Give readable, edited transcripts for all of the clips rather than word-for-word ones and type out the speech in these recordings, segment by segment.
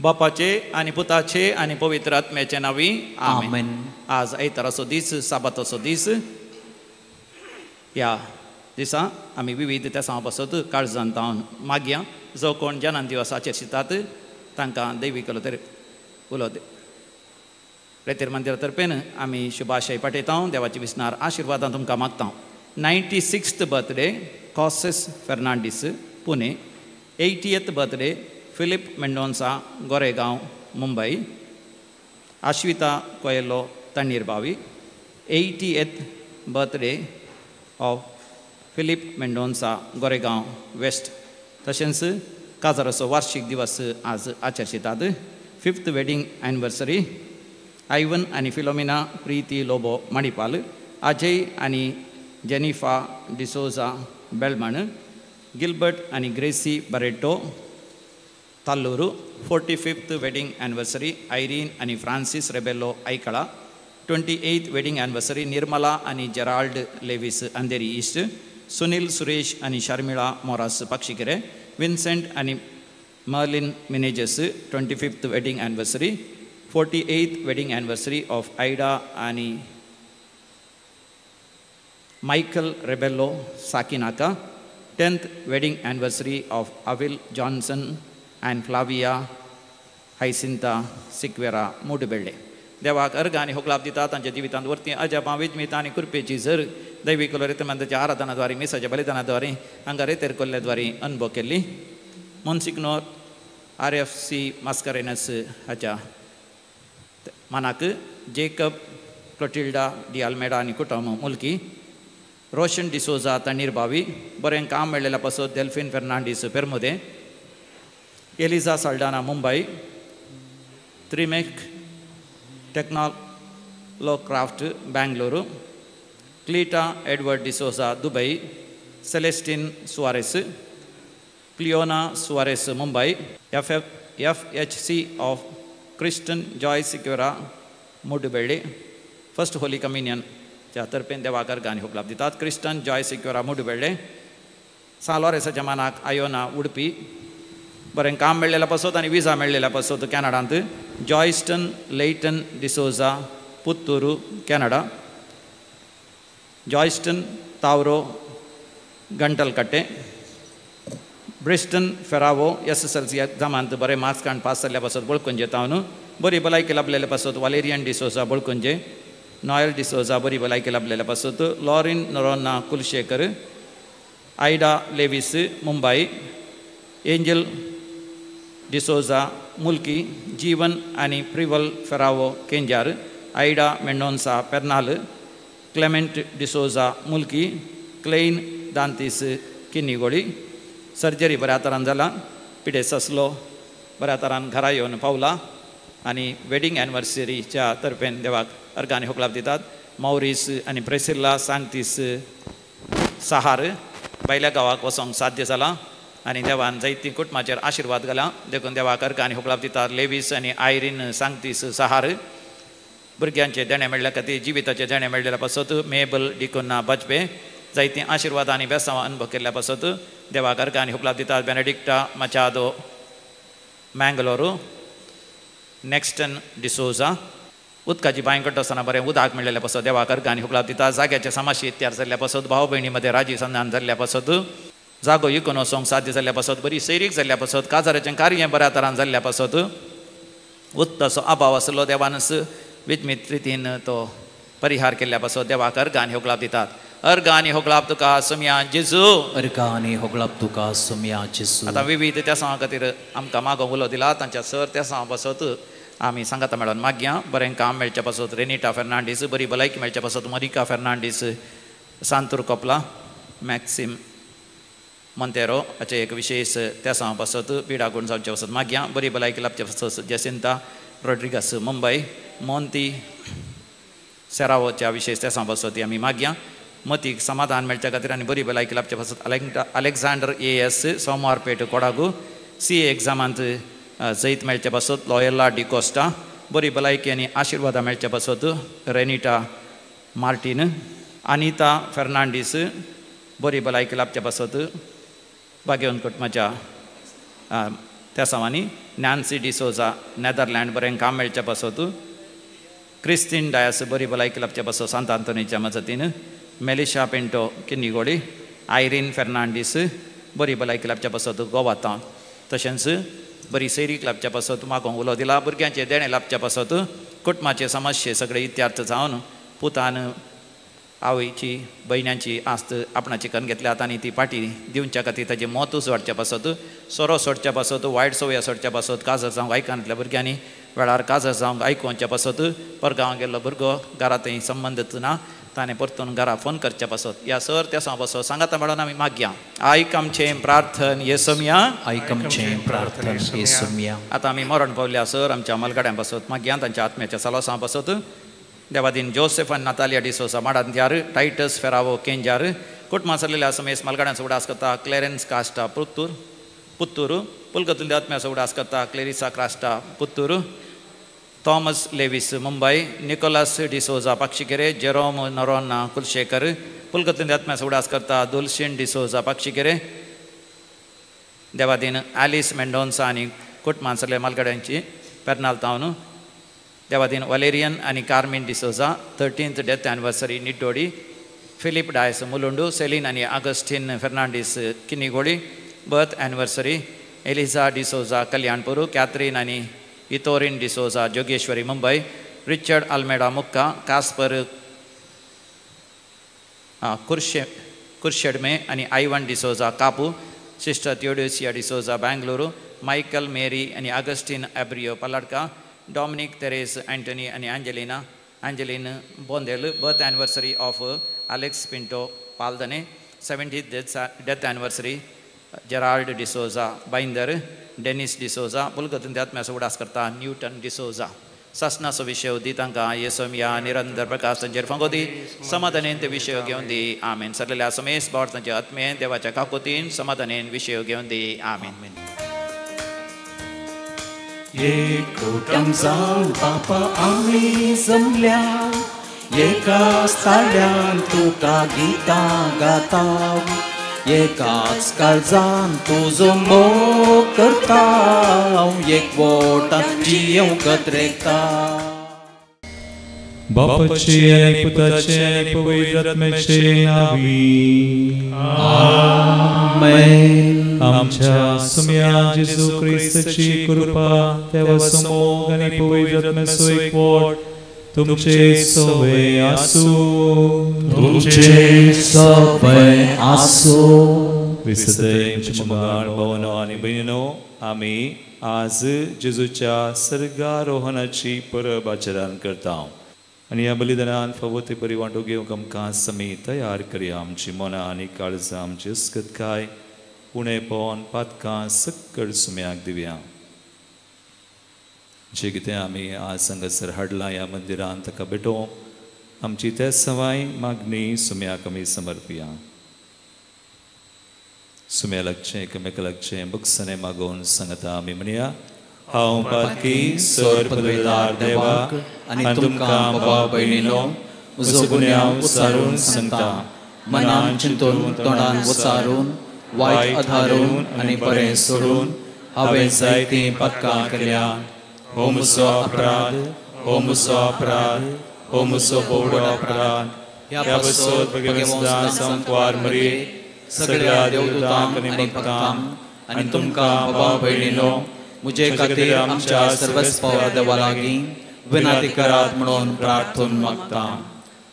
बापाचे आनी पुताचे आनी पवित्र आत्म्याचे नांवी आमेन। आज आयताराचो दीस, साबाताचो दीस। ह्या दिसा आमी विविध तेसां पासत काळजान तावन मागया। जो कोण जनान दिवस आचरितात तांकां दैवी कलो उलो रेतेर मंदिरा तर्फेन आमी शुभाशय पाठयता। देवाची विसनार आशिर्वादां तुमकां मागता। 96th birthday Causes Fernandes Pune, 80th birthday Philip Mendonca Goregaon Mumbai, Ashwita Coelho Tannirbhavi, 80th birthday of Philip Mendonca Goregaon west. तशेंच काजाराचो वार्षिक दिवस आज आचरितात। 5th wedding anniversary Ivan आनी फिलोमिना प्रीती लोबो मणिपाल, अजय आनी जेनिफा डिसोजा बेलमण, गिलबर्ट आनी Gracy Barreto Tallur, 45th wedding anniversary Irene आनी Francis Rebello Aikala, 28th wedding anniversary Nirmala आनी Gerald Lewis Andheri east, Sunil Suresh आनी शर्मिळा मोरास पक्षिकेरे, विन्सेंट आनी Merlin Menezes 25th wedding anniversary, 48th wedding anniversary of Ida आनी Michael Rebello Sakinaka, 10th wedding anniversary of Avil Johnson and Flavia Hyacinta Sequeira Mudubelle. देवाक अर्घ आनी होगलाप दिता। तांच्या जिवितांत वरती अजापां विजमीत आनी कृपेची झर दैवी कलोरितमंदाच्या आराधनाद्वारे मिसाच्या बलिदानाद्वारे हांगा रेतेर कोल्ल्याद्वारे अनुभव केल्ली। मोन्सिग्नोर RFC Mascarenhas हाच्या मानाक, जेकब क्लोटिल्डा डी आल्मेडा आनी कुटुंब मुल्की, रोशन डिसोजा तणीरबावी, बरें काम मेळ्ळेल्या पासत Delphine Fernandes Permude, Eliza Saldanha Mumbai, Trimek Technocraft Bengaluru, Cleta Edward D'Souza Dubai, Celestine Soares, Cleona Soares Mumbai, FFHC of Christian Joy Sequeira Mudubelle, first holy communion च्या तर्फेन देवाक अर्घ आनी उपलब्ध दितात। क्रिस्टन जॉय सिक्वेरा मुडुबेळे, सालवारेसाच्या मानाक आयोना उडपी, बरें काम मेळ्ळेल्या पासत आनी विजा मेळ्ळेल्या पासत कॅनडांत Joyston Layton D'Souza Puttur Canada, Joyston Tavro Gantalkatte, Briston Ferrao SSLC एग्जामांत बरें मार्क्स काडून पास जाल्ल्या पासत बळकुंजे तावन बरी भलायकी लाभलेल्या पासत वालेरियन डिसोजा बळकुंजे, नॉयल डिसोजा बरी भलायकी लाभलेल्या पासत Lauren Noronha Kulshekar, Ida Lewis Mumbai, Angel D'Souza Mulki, Jeevan आनी Preval Ferrao Kenjar, Ida Mendonca Pernal, Clement D'Souza Mulki, Klein Dantis Kinnigoli. Surgery बऱ्या तरान जाला, पिडेस आसलो बऱ्या तरान घरा येवन पावला आनी वेडींग एनिवर्सरीच्या तर्फेन देवाक अर्घ आनी होगलाप दितात। मॉरीस आनी प्रेसिल्ला सांगतीस सहार भायल्या गांवाक वचोंक साध्य जाला आनी देवान जायतीं कुटुंबाचेर आशिर्वाद घाला देखून देवाक अर्घ आनी होगलाप दितात। लेवीस आनी आयरीन सांगतीस सहार भुरग्यांचे देणें मेळ्ळ्या खातीर जिविताचें देणें मेळ्ळेल्या पासत मेबल डिकोन्ना बाजपे जायतीं आशिर्वाद आनी बेसांवां अनुभव केल्ल्या पासत देवाक अर्घ आनी होगलाप दितात। बेनेडिक्टा मचादो मँगलोरू, नेक्स्टन डिसोजा उदकाची बांय करता आसतना बरें उदक मेळ्ळेल्या पासत देवाक अर्घ आनी होगलाप दितात। जाग्याचे समाशी तयार जाल्ल्या पासत भाव भयणी मदें राजी संधान जाल्ल्या पासत जागो इकून वचोंक साध्य जाल्ल्या पासत बरी सैरीक जाल्ल्या पासत काजाराचें कार्य बऱ्या तरान जाल्ल्या पासत उदकाचो अभाव आसलो देवानच विजमीत रितीन तो परिहार केल्ल्या पासत देवाक अर्घ आनी होगलाप दितात। अर्घ आनी होगलाप तुका सोम्या जेजू, अर्घ आनी होगलाप तुका सोम्या जेजू। आतां विविध तेसांवा खातीर आमकां मागो उलो दिला तांच्या सर तेसांवा पासत आमी सांगाता मेळोन मागया। बरें काम मेळच्या पासत रेनिटा फेर्नांडीस, बरी भलायकी मेळच्या पासत मोनिका फेर्नांडीस, सांतूर कोपला, मॅक्सिम मोंतेरो हाचे एक विशेष तेसांवा पासत पिडा गुण जावचे पासत मागया। बरी भलायकी लाभचे पासत जेसिंता रोड्रिगस मुंबय, मोंती सेरावोच्या विशेष तेसांवा पासत आमी मागया। मतीक समाधान मेळच्या खातीर आनी बरी भलायकी लाभचे पासत Alexander AS Somwarpet Kodagu, CA एग्जामांत जैत मेळचे पासत लॉयला डिकोस्टा, बरी भलायकी आनी आशिर्वादां मेळच्या पासत रेनिटा मार्टीन, अनिता फेर्नांडीस बरी भलायकी लाभच्या पासत बागेवन कुटुंबाच्या त्या सावांनी, नॅन्सी डिसोजा नेदरलँड बरें काम मेळच्या पासत, क्रिस्तीन डायस बरी भलायकी लाभच्या पासत सांत आंतोनीच्या मजतीन, मेलिशा पिंटो किन्नीगोडी, आयरीन फेर्नांडीस बरी भलायकी लाभच्या पासत गोवा तावन, तशेंच बरी सैरीक लाभच्या पासत मागोंक उलो दिला, भुरग्यांचे देणें लाभच्या पासत, कुटुंबाचे समस्ये सगळे इत्यार्थ जावन पुतान आवयची भयण्यांची आस्त आपणाची करून घेतल्यात आनी ती पाटी दिवच्या खातीर ताची मत उजवाडच्या पासत, सोरो सोडच्या पासत, वायट संवया सोडच्या पासत, काजर जावंक आयकनातल्या भुरग्यांनी वेळार काजर जावंक आयकुच्या पासत, परगांव गेल्लो भुरगो घरा थंय संबंदच ना ताणें परतून घरा फोन करच्या पासत, ह्या सर त्या सांग पासत सांगाता म्हणून आमी मागया. आयक आमचें प्रार्थन येसोमया, आयक आमचें प्रार्थन येसोमया. आतां आमी मरण पावल्या सर आमच्या मलगाड्यां पासत मागया, तांच्या आत्म्याच्या सलोसां पासत, देवादीन जोसेफ आनी नातालिया डिसोसा माडांत्यार, टायटस फेरावो केंजार, कुटुंबां सरलेल्या समेस मालगाड्यांचो उडास करता क्लेरन्स कास्टा पुत्तूर पुत्तूर, पुलकतुल्या आत्म्याचो उडास करता Clarissa Crasta Puttur, Thomas Lewis Mumbai, Nicholas D'Souza Pakshikere, Jerome Noronha Kulshekar, पुलकतुल्या आत्म्याचो उडास करता दुलशीन डिसोजा पाक्षिकेरे, देवादीन आलिस मेंडोन्सा आनी कुटुंबां सरले मालगाड्यांची पेर्नाल तावन, देवादीन वलेरियन आनी Carmen D'Souza 13th death anniversary Niddodi, Philip Dias Mulund, Celine आनी Augustine Fernandes Kinnigoli birth anniversary, Eliza D'Souza Kalyanpur, Catherine आनी Itorin D'Souza Jogeshwari Mumbai, Richard Almeida Mukka, Casper Kurshedme आनी Ivan D'Souza Kapu, sister Theodosia D'Souza Bengaluru, Michael Mary आनी Augustine Abreu Paladka, Dominic Therese Antony आनी Angelina Angeline Bondel, birth anniversary of Alex Pinto Paldane, 70th death anniversary Gerald D'Souza Bhayandar, Dennis D'Souza, पुलगतून आत्म्याचो उडास करता Newton D'Souza. सासनाचो विशय दी तांकां येसोमया निरंतर प्रकाश तांचेर फांगो दी, समाधानेन ते विशय घेवन दी, आमेन. सरलेल्या समेस बावर तांच्या आत्मेन देवाच्या काकोतीन समाधानेन विशय घेवन दी, आमेन. एकवटान जावन बापा आमी जमल्या, एकाच ताळ्यान तुका गितां गाता, एकाच काळजान तुजो मोग करता, एकवटान जियोंक गत्रेता. बापाचे आनी पुताचे आनी पवित्र आत्म्याचे नांवी आमेन. आमच्या सुम्या जेजू क्रिस्ताची कृपा, देवाचो मोग आनी पवित्र आत्म्याचो एकवट तुमचे सवे आसूं, तुमचे सवे आसूं. क्रिस्ताच्या मोगाळ भावांनो आनी भयणींनो, आमी आज जेजूच्या सर्गारोहणाची परब आचरण करता आनी ह्या बलिदानान फावो ते परी वांटो घेवंक आमकां समी तयार करया. आमची मनां आनी काळजां आमची अस्कतकाय उणेपण पातकां सक्कड सुम्याक दिवया. जे कितें आमी आज हांगासर हाडलां ह्या मंदिरान ताका भेटोवंक आमची ते सवाय मागणी सुम्याक आमी समर्पिया. सुम्या लागचें एकामेका लागचें बक्षणें मागोवन सांगता आमी म्हणया, हांव पातकी सर पदवेदार देवाक आनी तुमकां भाव भयणीनो म्हजो गुन्यांव उचारून सांगता, मनान चिंतून तोंडान उचारून वायट आधारून आनी बरें सोडून हांवें जायतीं पातकां केल्या. हो म्हजो अपराध, हो म्हजो अपराध, हो म्हजो बोवडो अपराध. ह्या पासत भगवंता संकवार मरी सगळ्या देवदूतांक आनी भक्तांक आनी तुमकां भाव भयणीनो म्हजे खातीर आमच्या सर्वस्पावर देवा लागीं विनंती करात म्हणून प्रार्थून मागता.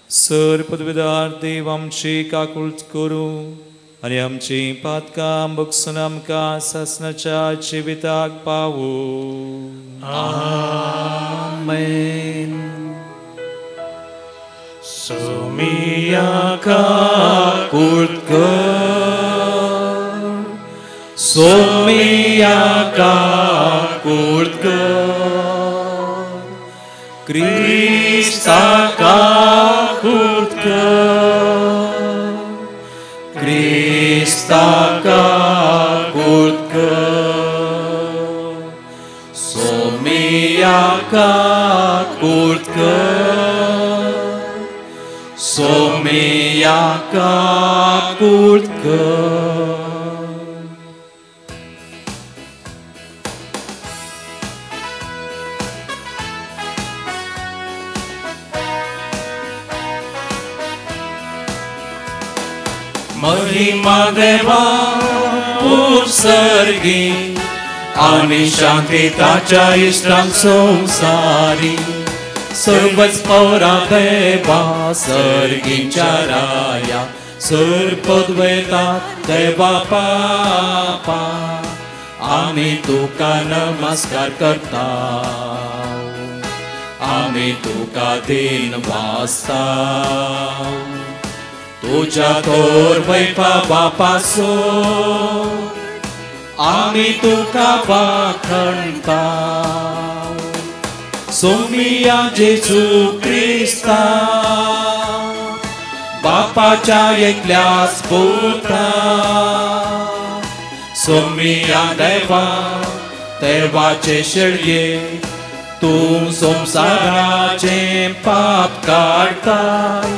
सर पदवीदार देव आमची काकूळ करूं आनी आमची पातकां बक्षून आमकां सासणाच्या जिविताक पावूं. आमेन. सोमिया काकूळ कर, सोमिया काकूळ कर, क्रिस्ता काकूळ कर, क्रिस्ता काकूळ कर, सोमिया काकूळ काकूळ कर, सोम्या काकूळ कर. महिमा देवा उत्सर्गी आणि शांती ताच्या इश्टांक संवसारी. सर्वच पवरा देवा सर्गीच्या राया, सर पदवेता देवा पापा, आमी तुका नमस्कार करता, आमी तुका दिन वाजता. तुज्या तोर वैपा बापासो आमी तुका वाखणता. सोमिया जेजू क्रिस्ता बापाच्या एकल्याच पुता, सोमिया देवा देवाचे शेळये, तूं संवसाराचें पाप काडताय,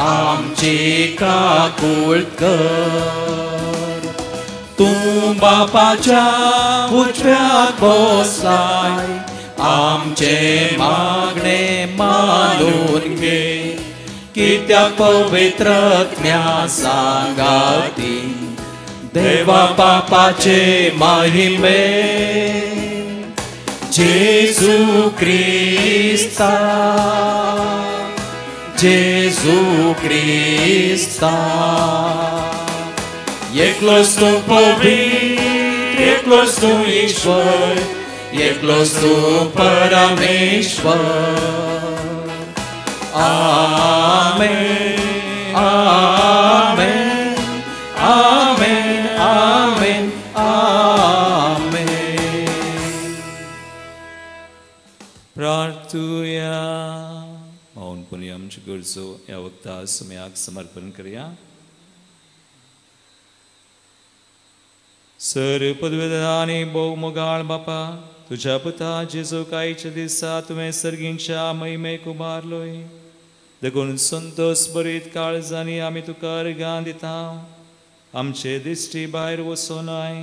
आमची काकूळ कर. तूं बापाच्या उजव्याक बसलाय, आमचे मागणे मानून घे. कित्याक पवित्र आत्म्या सांगाती देवा बापाचे महिमे जेजू क्रिस्ता, जेजू क्रिस्ता. एकलोच तूं पवित्र, एकलोच तूं ईश्वर, एकलोच तूं परमेश्वर. आमेन, आमेन, आमेन, आमेन, आमेन. प्रार्थुया. मौनपणी आमच्यो गरजो ह्या वखदा सुम्याक समर्पण करया. सर पदवेदा आनी भोव मोगाळ बापा, तुज्या पुता जेजू कायच्या दिसा तुवें सर्गींच्या महिमेक उबारलोय, देखून संतोस बरीत काळजांनी आमी तुका अर्घां दिता. आमचे दिश्टी भायर वचोनाय,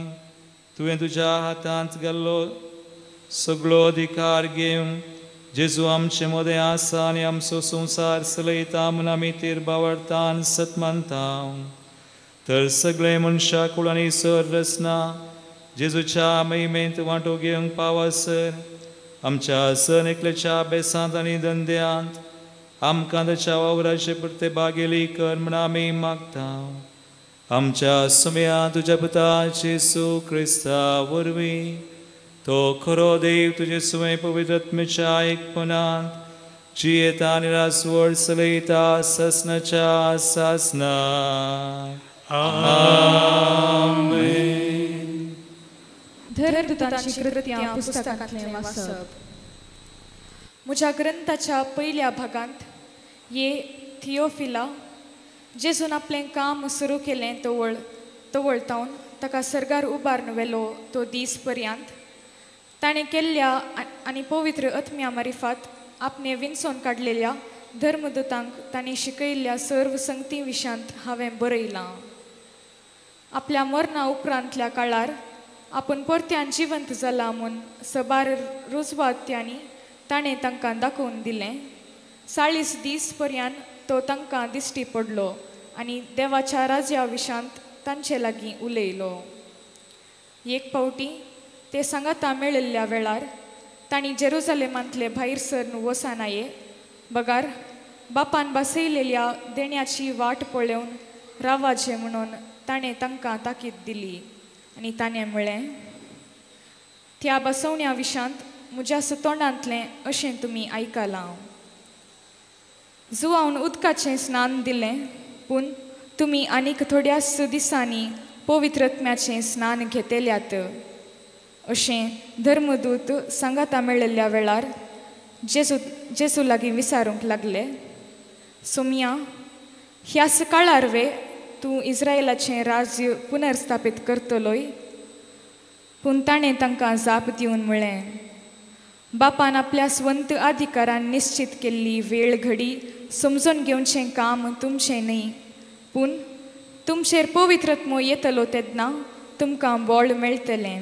तुवें तुज्या हातांत घाल्लो सगळो अधिकार घेवन जेजू आमचे मदें आसा आनी आमचो संवसार चलयता म्हूण आमी तीर बावडतान सत मानता. तर सगळे मनशा कुळांनी सर रचना जेजूच्या महिमेंत वांटो घेवंक पावासर आमच्या सण एकल्याच्या बेसांत आनी धंद्यांत आमकां ताच्या वावराचे पुरते बागेली कर म्हूण आमी मागता. आमच्या सुम्या तुज्या पुता जेजू क्रिस्ता वरवीं, तो खरो देव तुजे सुवें पवित्र आत्म्याच्या एकपणांत जियेता आनी रासवळ चलयता ससनाच्या सासना. आमेन. धर्मदूतांची कृत्यां पुस्तकांतलें वाचप. म्हज्या ग्रंथाच्या पयल्या भागांत ये थियोफिला, जेजून आपलें काम सुरू केलें तवळ तवळतावन ताका सर्गार उबारून व्हेलो तो दीस पर्यंत ताणें केल्ल्या आनी पवित्र आत्म्या मारिफात आपणे विंचोवन काडलेल्या धर्मदूतांक तांणी शिकयल्ल्या सर्व संगती विशयांत हांवें बरयलां. आपल्या मरणा उपरांतल्या काळार आपूण परत्यान जिवंत जाला म्हूण सबार रुजवात्यांनी ताणें तांकां दाखोवन दिलें. 40 दीस पर्यंत तो तांकां दिश्टी पडलो आनी देवाच्या राज्या विशयांत तांचे लागीं उलयलो. एक फावटी ते सांगाता मेळिल्ल्या वेळार तांणी जेरुजलेमांतले भायर सरन वसानाये बगार बापान बसयलेल्या देण्याची वाट पळोवन रावाचें म्हणून ताणें तांकां ताकीद दिली आनी ताणें म्हळें, त्या बसवण्या विशांत म्हज्या तोंडांतलें अशें तुमी आयकलां. जुवावन उदकाचें स्नान दिलें, पूण तुमी आनीक थोड्याच दिसांनी पवित्र आत्म्याचें स्नान घेतल्यात अशें धर्मदूत सांगाता मेळिल्ल्या वेळार जेजू लागीं विचारूंक लागले. सोमिया, ह्याच काळार वे तूं इस्रायलाचें राज्य पुनर्स्थापीत करतलोय? पूण ताणें तांकां जाप दिवन म्हळें, बापान आपल्या स्वंत अधिकारान निश्चित केल्ली वेळ घडी समजून घेवचें काम तुमचें न्हय, पूण तुमचेर पवित्रत्मो येतलो तेन्ना तुमकां बळ मेळटलें.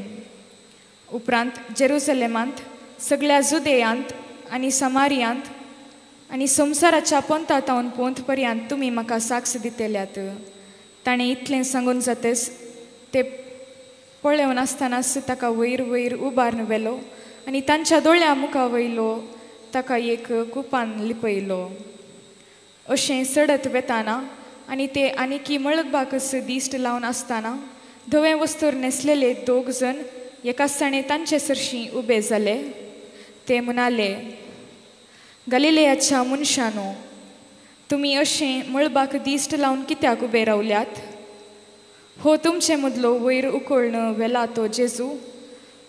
उपरांत जेरुसलेमांत, सगळ्या जुदेयांत आनी समारियांत आनी संवसाराच्या पोंता तावन पोंत पर्यंत तुमी म्हाका साक्ष दितल्यात. ताणें इतलें सांगून जातच ते पळोवन आसतनाच ताका वयर वयर उबारून व्हेलो आनी तांच्या दोळ्या मुखा वयलो ताका एक कुपान लिपयलो. अशें चडत वेताना आनी ते आनीकी मळबाकच दिश्ट लावन आसतना धवें वस्तूर न्हेसलेले दोग जण एकाच तांचे सरशीं उबे जाले. ते म्हणाले, गलिलेयाच्या मनशानो, तुमी अशें मळबाक दिश्ट लावन कित्याक उबे रावल्यात? हो तुमचे मदलो वयर उकळून व्हेला तो जेजू,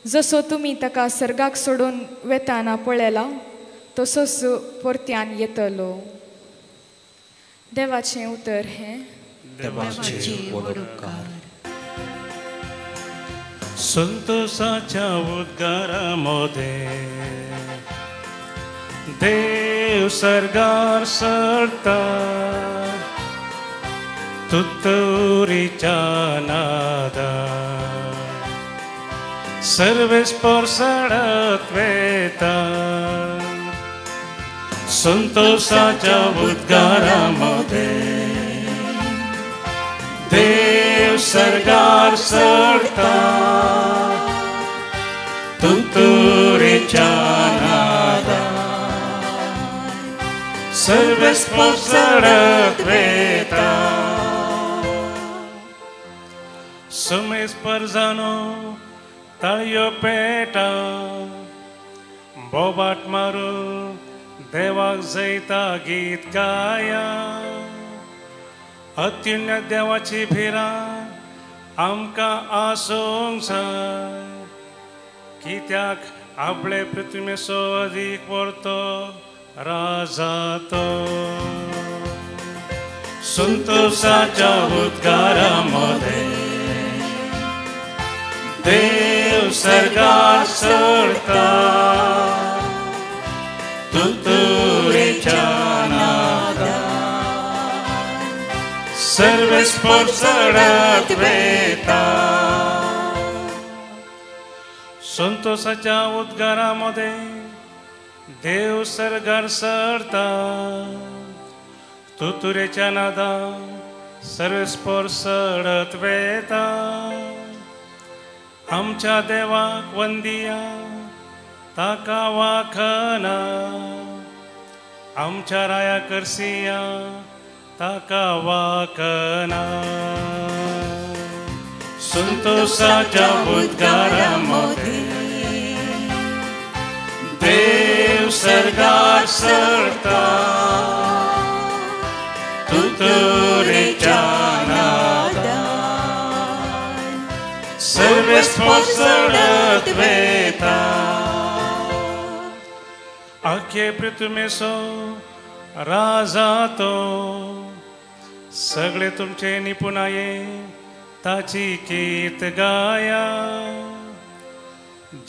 जसो तुमी ताका सर्गाक सोडून वेताना पळयला तसोच परत्यान येतलो. देवाचें उतर हें. देवाचे व्हड उपकार. संतोषाच्या उद्गारा मोदें देव सर्गार सरता, तुतुरीच्या नादा सर्वेस्पर सडत वेता. संतोषाच्या उद्गारा मोदें देव सर्गार सरता, तुतुरीच्या नादा सर्वेस्पर सडत वेता. समेस्पर जानो ताळयो पेटा, बोबाट मारून देवाक जैता गीत गाया. अत्युन्नत देवाची भिरांत आमकां आसूंक जाय, कित्याक आपले पृथ्वीसो अदीक व्हरतो राजा तो. संतोषाच्या उद्गारा मोदें देव सर्गार सरता, तुतुरीच्या नादा सर्वेस्पर चडत वेता. संतोषाच्या उद्गारा मोदें देव सर्गार सरता, तुतुरेच्या नादा सर्वेस्पर चडत वेता. आमच्या देवाक वंदिया, ताका वाखना, आमच्या राया करसिया, ताका वाखना. संतोषाच्या उद्गारा मोदें देव सर्गार सरता, तुतुरीच्या नादा सर्वेस्पर चडत वेता. आखे पृथ्वीसो राजा तो, सगळे तुमचे निपुणाये ताची कीर्त गाया.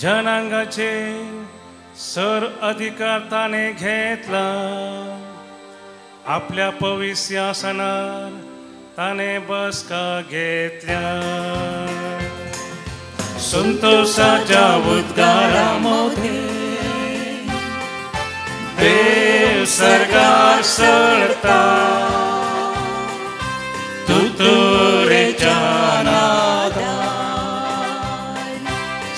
जनांगाचे सर अधिकार ताणे घेतला, आपल्या पवित्र आसनार ताणे बसका घेतल्या. संतोषाच्या उद्गारा मोदें देव सर्गार सरता, तुतुरीच्या नादा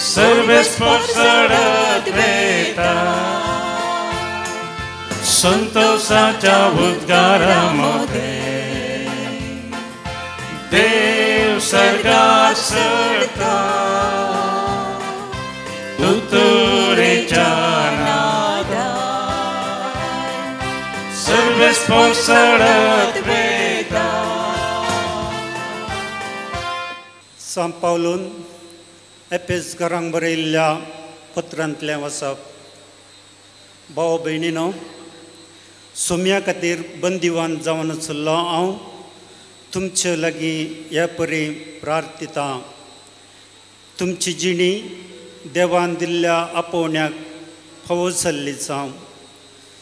सर्वेस्पर चडत वेता. संतोषाच्या उद्गारा मोदें देव सर्गार सरता, तुतुरीच्या नादा सर्वेस्पर चडत वेता. सांत पावलून एफेसकारांक बरयल्ल्या पत्रांतलें वाचप. भाव भयणीनो, सोम्या खातीर बंदिवान जावन आशिल्लो हांव तुमचे लागीं ह्या परी प्रार्थितां. तुमची जिणी देवान दिल्ल्या आपोवण्याक फावो जाल्ली जावं.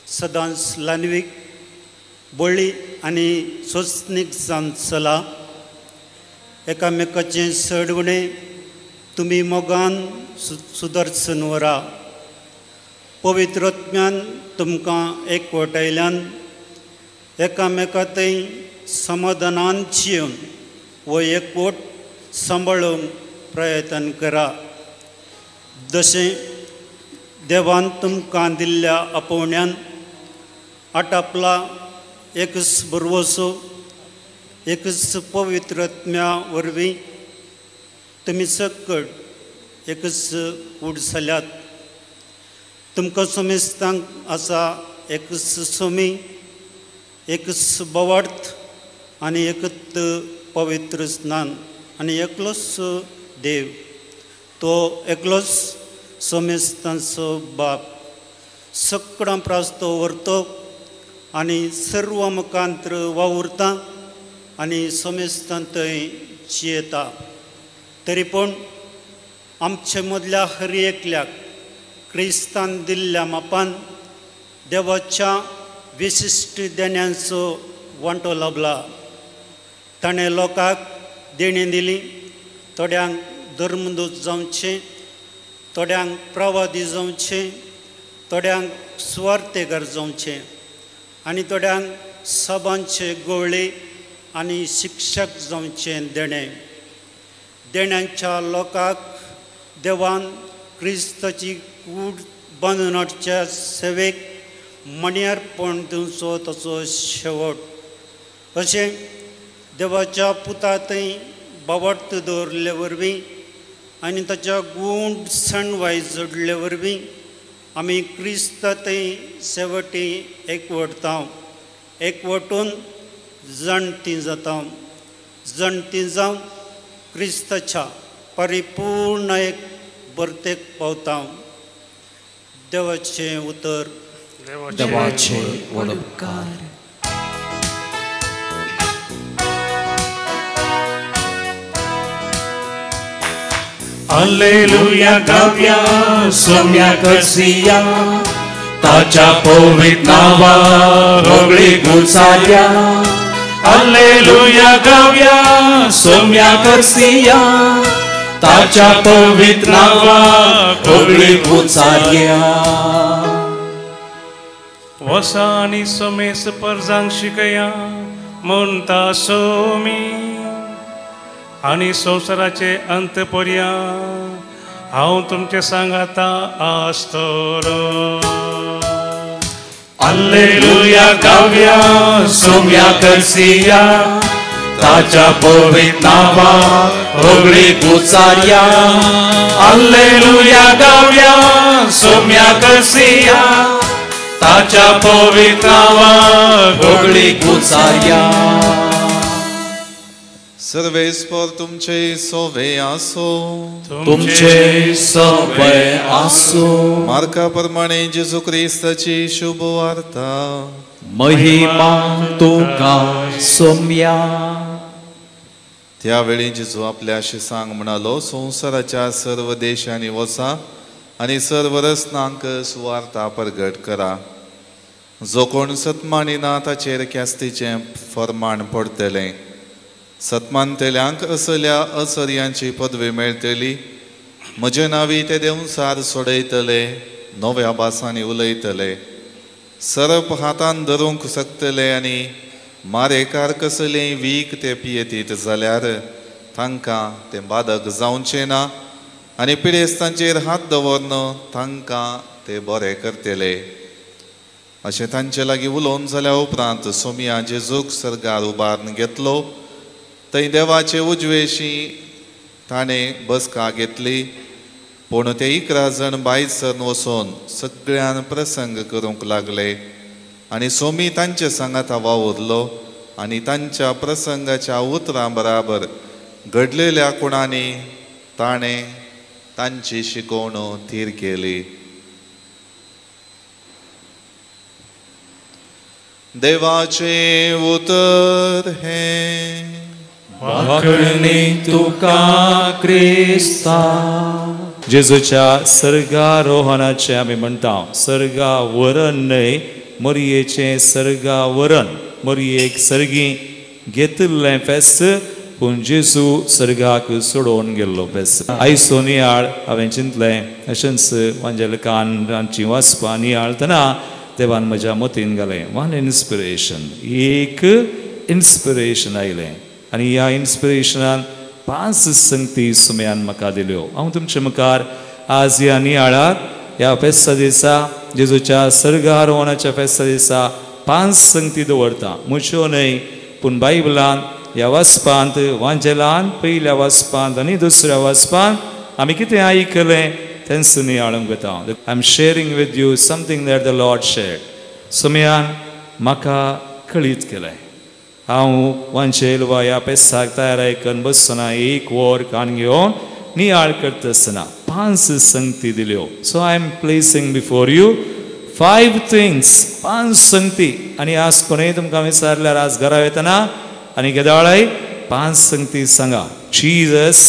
सदांच ल्हानवीक बळी आनी सोंसणीक जावन चला. एकामेकाचें चड उणें तुमी मोगान सुदर्शन व्हरा. पवित्रत्म्यान तुमकां एकवटायल्यान एकामेका थंय समाधानान जिवन वो एकवट सांबाळूंक प्रयत्न करा. जशें देवान तुमकां दिल्ल्या आपोवण्यान आटापला एकच भरवसो एकच पवित्रत्म्या वरवीं तुमी सकट एकच कूड जाल्यात. तुमकां समेस्तांक आसा एकच सोमी एकच बोवार्थ आनी एकच पवित्र स्नान आनी एकलोच देव तो एकलोच समेस्तांचो बाप सगळ्यां प्रास तो व्हरतो आनी सर्व मुखांत्र वावुरता आनी समेस्तां थंय जियेता. तरी पूण आमचे मदल्या हर एकल्याक क्रिस्तान दिल्ल्या मापान देवाच्या विशिश्ट देण्यांचो वांटो लाबला. ताणें लोकांक देणें दिली. थोड्यांक धर्मदूत जावचें, थोड्यांक प्रवादी जावचें, थोड्यांक सुवार्थेकार जावचें आनी थोड्यांक सभांचे गोवळे आनी शिक्षक जावचें देणें. देण्यांच्या लोकांक देवान क्रिस्ताची कूड बांदून हाडच्या सेवेक मण्यारपण दिवचो ताचो शेवट. अशें देवाच्या पुता थंय बावट दवरले वरवीं आनी ताच्या गूण सणवाय जोडले वरवीं आमी क्रिस्ता थंय शेवटी एकवटता. एकवटून जाणटी जाता. जाणटी जावन क्रिस्ताच्या परिपूर्ण एक भरतेक पावता. देवाचें उतर. देवाचे व्हड उपकार. Alleluia गाव्या सोम्या करसिया ताच्या पवित्र नावा होगळी गुचार्या. Alleluia गाव्या सोम्या करसिया ताच्या पवित्र नावा होगळी गुचार्या. वसा आनी सोमेस परजांक शिकया म्हणटा सोमी आनी संवसाराचे अंत पर्यंत हांव तुमचे सांगाता आसतलो. Alleluia गाव्या सोम्या करसिया ताच्या पवित्र नावा होगळी गुचार्या. Alleluia गाव्या सोम्या करसिया ताच्या पवित्र नावा होगळी गुचार्या. सर्वेस्पर तुमचे सोवे आसो. तुमचे सोवे आसो. मार्का प्रमाणे जेजू क्रिस्ताची शुभ वार्ता. महिमा तुका सोम्या. त्यावेळी जेजू आपल्या शिसांक म्हणालो, संवसाराच्या सर्व देशांनी वचा आनी सर्व रसनांक सुवार्ता प्रगट करा. जो कोण सतमानिना ताचेर ख्यास्तीचें फर्माण पडटलें. सतमानतेल्यांक असल्या असर्यांची पदवी मेळटली. म्हजे नांवी ते देंवचार सोडयतले, नव्या भासांनी उलयतले, सरप हातान धरूंक शकतले आनी मारेकार कसलें वीख ते पियेतीत जाल्यार तांकां तें बादक जावचें ना आनी पिडेस्तांचेर हात दवरन तांकां ते बरे करतले. अशें तांचे लागीं उलोवन जाल्या उपरांत सोमिया जेजूक सर्गार उबारून घेतलो. थंय देवाचे उजवेशी ताणें बसका घेतली. पूण ते 11 जण भायर सरन वचून सगळ्यान प्रसंग करूंक लागले आनी सोमी तांचे सांगाता वावुरलो आनी तांच्या प्रसंगाच्या उतरां बराबर घडलेल्या कुणांनी ताणें तांची शिकवण थीर केली. देवाचें उतर हें. वाखणी तुका क्रिस्ता. जेजूच्या सर्गारोहणाचें आमी म्हणटा. सर्गावरण न्हय, मरयेचें सर्गावरण. मरयेक सर्गी घेतिल्लें फेस्त, पूण जेजू सर्गाक सोडोवन गेल्लो फेस्त. आयचो नियाळ हांवें चिंतलें अशेंच वांजेलकांची वाचपा नियाळतना देवान म्हज्या मतीन घालें वन इन्स्पिरेशन, एक इन्स्पिरेशन आयलें आनी ह्या इन्स्पिरेशनान 5 संगती सुम्यान म्हाका दिल्यो. हांव तुमचे मुखार आज ह्या नियाळाक ह्या फेस्ता दिसा, जेजूच्या सर्गारोहणाच्या फेस्ता दिसा 5 संगती दवरता. म्हज्यो न्हय, पूण बायबलान ह्या वाचपांत, वांजेलान पयल्या वाचपांत आनी दुसऱ्या वाचपांत आमी कितें आयकलें तेंच नियाळूंक वता. I am sharing with you something that the Lord shared. सुम्यान म्हाका कळीत केलें. हांव वांजेल वा ह्या पेसाक तयार आयकन बसतना एक वर कान घेवन नियाळ करता आसतना 5 संगती दिल्यो. So I am placing before you 5 things, 5 संगती. आनी आज कोणूय तुमकां विचारल्यार आज घरा वतना आनी केदाळाय 5 संगती सांगा. जीजस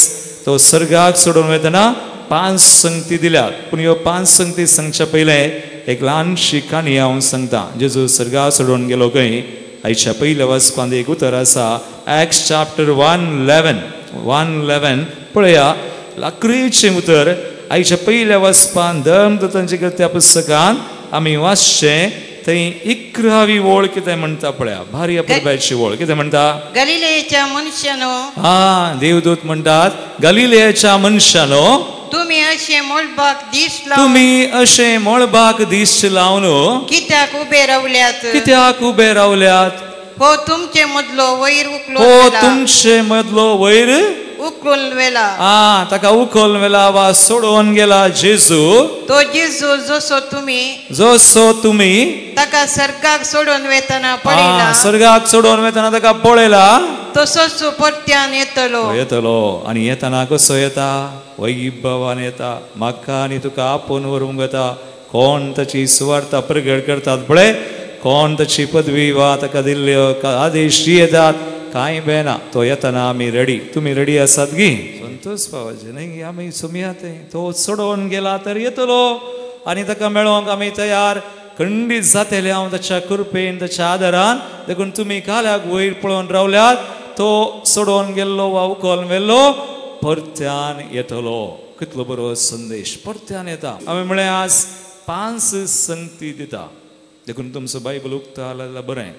तो सर्गाक सोडून वतना 5 संगती दिल्यात. पूण ह्यो 5 संगती सांगच्या पयलें एक ल्हानशी काणी हांव सांगता. जेजू सर्गाक सोडून गेलो खंय, आयच्या पयल्या वाचपांत एक उतर आसा, एक्ट्स चॅप्टर 1:11 पळया, लाकरीचें उतर. आयच्या पयल्या वाचपांत धर्मदूतांच्या कृत्या पुस्तकान आमी वाचचें थंय 11वी ओळ कितें म्हणटा पळया, भारी अपुरबायेची ओळ. कितें म्हणटा? गलिलेच्या मनशानो. हा, देवदूत म्हणटात गलिलेच्या मनशानो, तुमी अशें मळबाक दीस लावन, तुमी अशें मळबाक दीस लावन कित्याक उबे रावल्यात, कित्याक उबे रावल्यात? हो तुमचे मदलो वयर उखलून, हो तुमचे मदलो वयर उखलून वेला. आ, ताका उखलून वेला वा सोडोवन गेला जेजू. तो जेजू जसो तुमी, जसो तुमी ताका सर्गाक सोडून वेतना पळयला, सर्गाक सोडून वेतना ताका पळयला, तसोच परत्यान येतलो, येतलो. आनी येतना कसो येता? वैभवान येता. म्हाका आनी तुका आपोवन व्हरूंक येता. कोण ताची सुवार्ता प्रगट करतात पळय, कोण ताची पदवी वा ताका दिल्ल्यो आदेश येतात, कांय बेना. तो येतना आमी रेडी. तुमी रेडी आसात गी? संतोष पावाचे न्हय, आमी सुमया तें. तो सोडोवन गेला तर येतलो आनी ताका मेळोवंक आमी तयार खंडीत जातले हांव ताच्या कृपेन, ताच्या आदारान. देखून तुमी काल्याक वयर पळोवन रावल्यात, तो सोडोवन गेल्लो वा उखल व्हेल्लो परत्यान येतलो. कितलो बरो संदेश, परत्यान येता. हांवें म्हळें आज 5 संगती दिता. देखून तुमचो बायबल उक्ता जाल्यार बरें,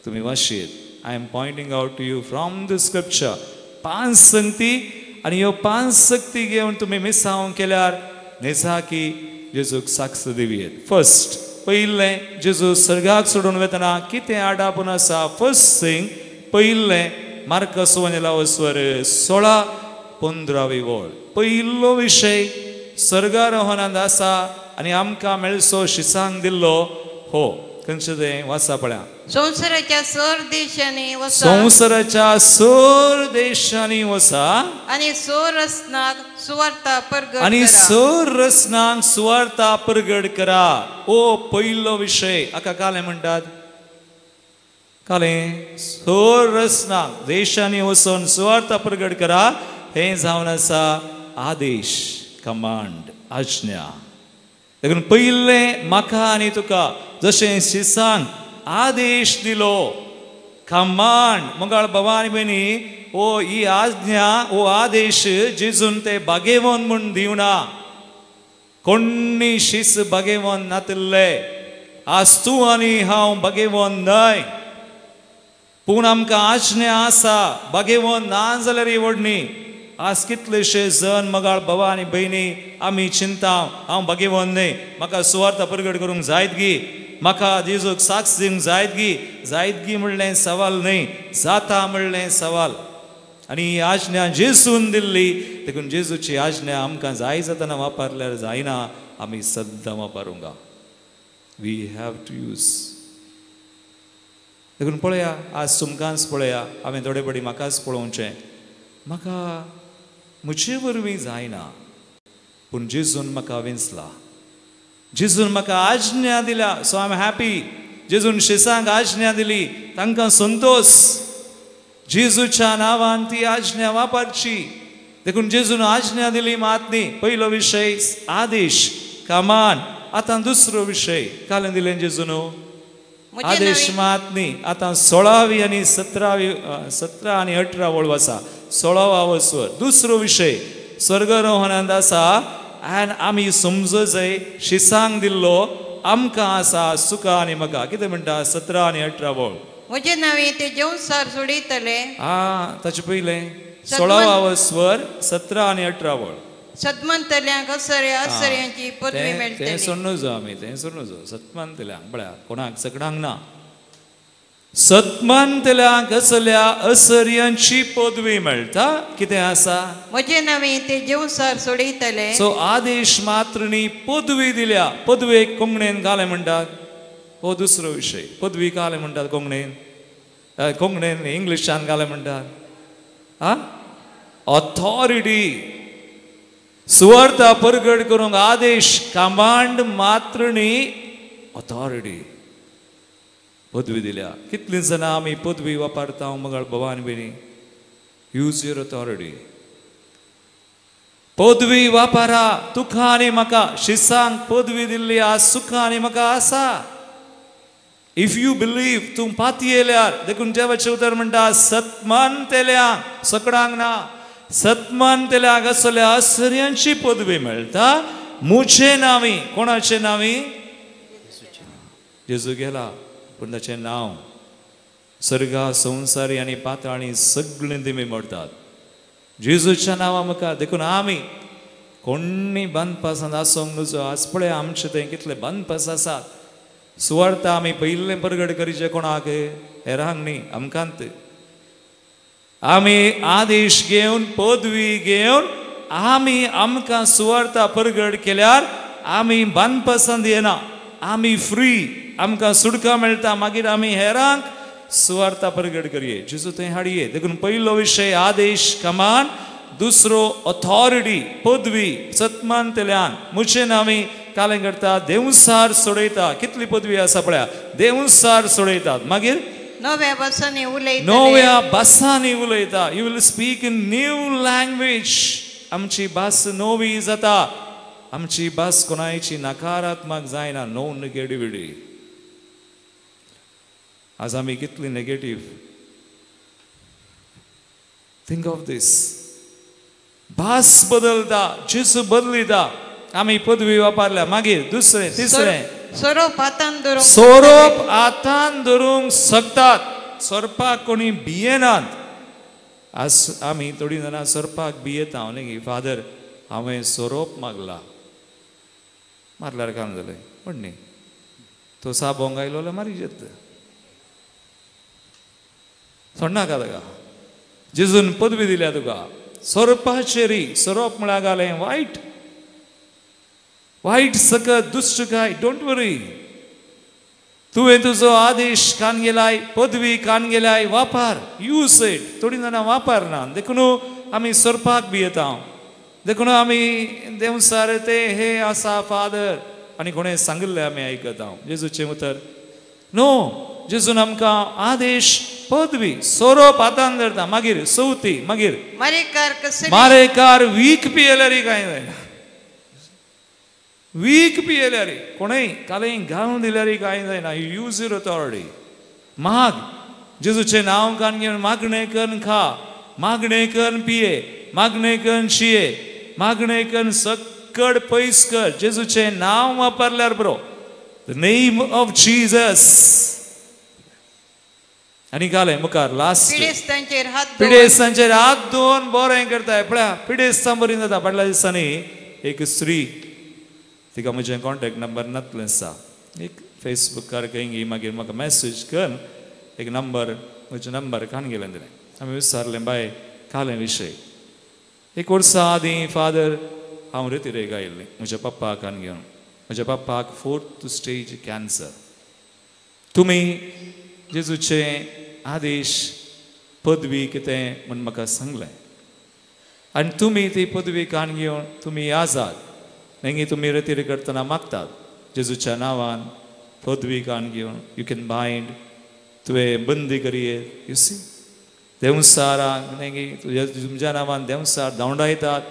तुमी वाचयेत. I am pointing out to you from the scripture. 5 संगती. आनी ह्यो 5 संगती घेवन तुमी मिसांव केल्यार नेसाकी जेजूक साक्ष दिवयेत. फर्स्ट, पयलें, जेजू सर्गाक सोडून वतना कितें आडापून आसा? फर्स्ट थिंग, पयलें, मार्कस वस्वर 16:15 ओळ. पयलो विशय सर्गारोहणांत आसा आनी आमकां मेळसो शिसांग दिल्लो हो. खंयचें तें वाचा पळया. संवसाराच्या सर देशांनी वसा, संवसाराच्या सर देशांनी वसा आनी सर रसनाक सुवार्ता परगट, आनी सर रसनाक सुवार्ता परगट करा. ओ पयलो विशय. हाका कालें म्हणटात, कालें सर रसनाक देशांनी वचून सुवार्ता परगट करा. हें जावन आसा आदेश, कमांड, आज्ञा. देखून पयलें म्हाका आनी तुका जशें शिसांक आदेश दिलो, कमांड. मंगळ बाबा आनी भयणी, ओ ही आज्ञा, ओ आदेश जेजून ते बागेवन म्हूण दिवना. कोण्णी शीस बागेवन नातिल्ले. आज तूं आनी हांव बागेवन न्हय, पूण आमकां आज्ञा आसा. बागेवन ना जाल्यार ही व्हडली. आज कितलेशे जण मगाळ बाबा आनी भयणी आमी चिंता, हांव बागेवन न्हय, म्हाका सुवार्ता परगट करूंक जायत गी, म्हाका जेजूक साक्ष दिवंक जायत गी. जायत गी म्हणलें सवाल न्हय, जाता म्हणलें सवाल. आनी ही आज्ञा जेजून दिल्ली. देखून जेजूची आज्ञा आमकां जाय जातना वापरल्यार जायना, आमी सद्दां वापरूंक. We have to use. देखून पळया, आज तुमकांच पळया, हांवें थोडे पडी म्हाकाच पळोवचें, म्हाका म्हजे वरवीं जायना, पूण जेजून म्हाका वेंचला, जेजून म्हाका आज्ञा दिल्या. So I am happy. जेजून शिसांक आज्ञा दिली, तांकां संतोष. जेजूच्या नांवान ती आज्ञा वापरची. देखून जेजून आज्ञा दिली मात न्ही. पयलो विशय आदेश कमान. आतां दुसरो विशय कालें दिलें जेजून आदेश मात न्ही. आतां 16वी आनी 17वी 17 आनी 18 वळ आसा. 16वा स्वर दुसरो विशय स्वर्गरोहणांत आसा. आनी आमी समजो जाय शिसांक दिल्लो आमकां आसा सुखा आनी म्हाका. कितें म्हणटा 17 आनी 18 वळ. म्हजे नांवे ते जेवसार सोडयतले. आ ताचे पयलें 16वा स्वर 17 आनी 18 वळ. सतमंतल्यांक असऱ्यांची पदवी मेळटली. तें सोडून जाव आमी, तें सोडून जाव. सतमंतल्यांक पळया कोणाक सगळ्यांक ना. सतमंतल्यांक असल्या असऱ्यांची पदवी मेळटा. कितें आसा? म्हजे नांवे ते जेवसार सोडयतले. सो आदेश मात्र न्ही पदवी दिल्या. पदवेक कोंकणीन घालें म्हणटात. हो दुसरो विशय. पदवी घालें म्हणटात कोंकणीन, कोंकणीन इंग्लिशान घालें म्हणटात. आ ऑथॉरिटी सुवार्ता परगट करूंक आदेश कमांड मात्र न्ही ऑथॉरिटी पदवी दिल्या. कितलीं जाणां आमी पदवी वापरता मगळ भवान भयणी. Use your authority. पदवी वापरा. तुका आनी म्हाका शिसांक पदवी दिल्ली आज सुखा आनी म्हाका आसा. If you believe तूं पातयेल्यार. देखून देवाचें उतर म्हणटा सतमानतेल्यांक सगळ्यांक ना सतमानतेल्यांक असल्या असऱ्यांची पदवी मेळटा. मुझे नांवी. कोणाचे नांवी? जेजू गेला पूण ताचें नांव सर्गा संवसारी आनी पाताळी सगळीं दिमी मोडटात जेजूच्या नांवा मुखार. देखून आमी कोणी बांदपासांत आसूंक नुजो. आज पळय आमचे थंय कितले बांदपास आसात. सुवार्ता आमी पयिल्लें परगट करीचे कोणाक हेरांक न्ही आमकांत. आमी आदेश घेवन पदवी घेवन आमी आमकां सुवार्ता परगट केल्यार आमी बांदपासांत येना. आमी फ्री. आमकां सुटका मेळटा. मागीर आमी हेरांक सुवार्ता परगट करये. जेजू थंय हाडये. देखून पयलो विशय आदेश कमान. दुसरो ऑथॉरिटी पदवी सतमानतेल्यान. मुझे नांवी कालें करता देवसार सोडयता. कितली पदवी आसा पळया. देवसार सोडयतात. मागीर नव्या भासांनी उलयता. नव्या भासांनी उलयता. You will speak in new language. आमची भास नवी जाता. आमची भास कोणायची नकारात्मक जायना. No negativity. आज आमी कितली नेगेटीव. Think of these. भास बदलता. जेजू बदलिता. आमी पदवी वापरल्या. मागीर दुसरें तिसरें सोरोप हातान धरूंक. सोरोप हातान धरूंक शकतात. सोरपाक कोणी भियेनात. आज आमी थोडीं जाणां सोरपाक भियेता. न्ही फादर हांवें सोरोप मागला. मारल्यार काम जालें पण न्ही तो साबोंग आयलो जाल्यार मारी येता. सोडनाका ताका. जेजून पदवी दिल्या तुका सोरपाचेरी. सोरोप म्हळ्यार घालें वायट वायट सकत दुश्ट काय. Don't वरी. तुवें तुजो आदेश कान गेलाय पदवी कान गेलाय वापर. Use it. थोडीं जाणां वापरना. देखून आमी सोरपाक भियेता. देखून आमी देवसार ते हे आसा फादर आनी कोणें सांगिल्लें आमी आयकता. जेजूचें उतर नो. जेजून आमकां आदेश पदवी सोरोप हातान धरता. मागीर चवथी मागीर मारेकार वीख पियेल्यार कांय जायना. वीख पियेल्यार कोणेय कालें घालून दिल्यार कांय जायना. You use your authority. माग. जेजूचें नांव कान घेवन मागणें करून खा. मागणें करून पिये. मागणें करून शिये. मागणें करून सकड पयस कर. जेजूचें नांव वापरल्यार बरो. The name of Jesus. आनी घालें मुखार लास्ट पिडेस्तांचेर हात दवरून बरें करताय. पळया पिडेस्तां बरीं जाता. फाटल्या दिसांनी एक स्त्री तिका म्हजें कॉन्टेक्ट नंबर नातलें आसा. एक फेसबुकार खंय मागीर म्हाका मॅसेज कर एक नंबर म्हजें नंबर कान गेलें दिलें. आमी विचारलें बाय कालें विशय. एक वर्सा आदीं फादर हांव रेतिरेक आयिल्लें म्हज्या पप्पाक आनी घेवन. म्हज्या पप्पाक 4th stage cancer. तुमी जेजूचे आदेश पदवी कितें म्हूण म्हाका सांगलें आनी तुमी ती पदवी कान घेवन तुमी आजाद नेगी तुमी रेतीर करतना मागतात जेजूच्या नांवान पदवी कान घेवन you can bind तुवें बंदी करये. You see देंवसारांक तुज्या तुमच्या नांवान देंवसार धांवडायतात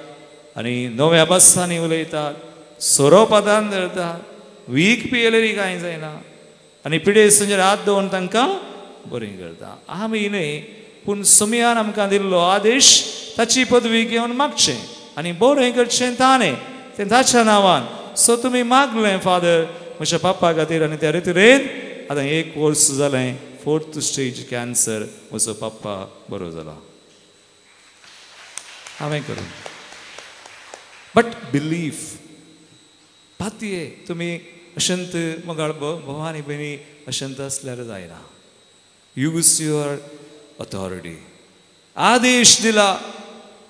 आनी नव्या भासांनी उलयतात, सोरोपादान धरतात, वीख पियेलेरी कांय जायना आनी पिडेस्तांचेर हात दवरून तांकां बरें करता. आमी न्हय, पूण सोमयान आमकां दिल्लो आदेश ताची पदवी घेवन मागचें आनी बरें करचें ताणें तें ताच्या नांवान. सो तुमी मागलें फादर म्हज्या पापा खातीर आनी त्या रितीरेन आतां 1 वर्स जालें 4th stage cancer म्हजो पप्पा बरो जाला. हांवें करूं बट बिलीफ पातये तुमी अशंत मोगाळ भवानी भयणी अशंत आसल्यार जायना. Use your authority. आदेश दिला,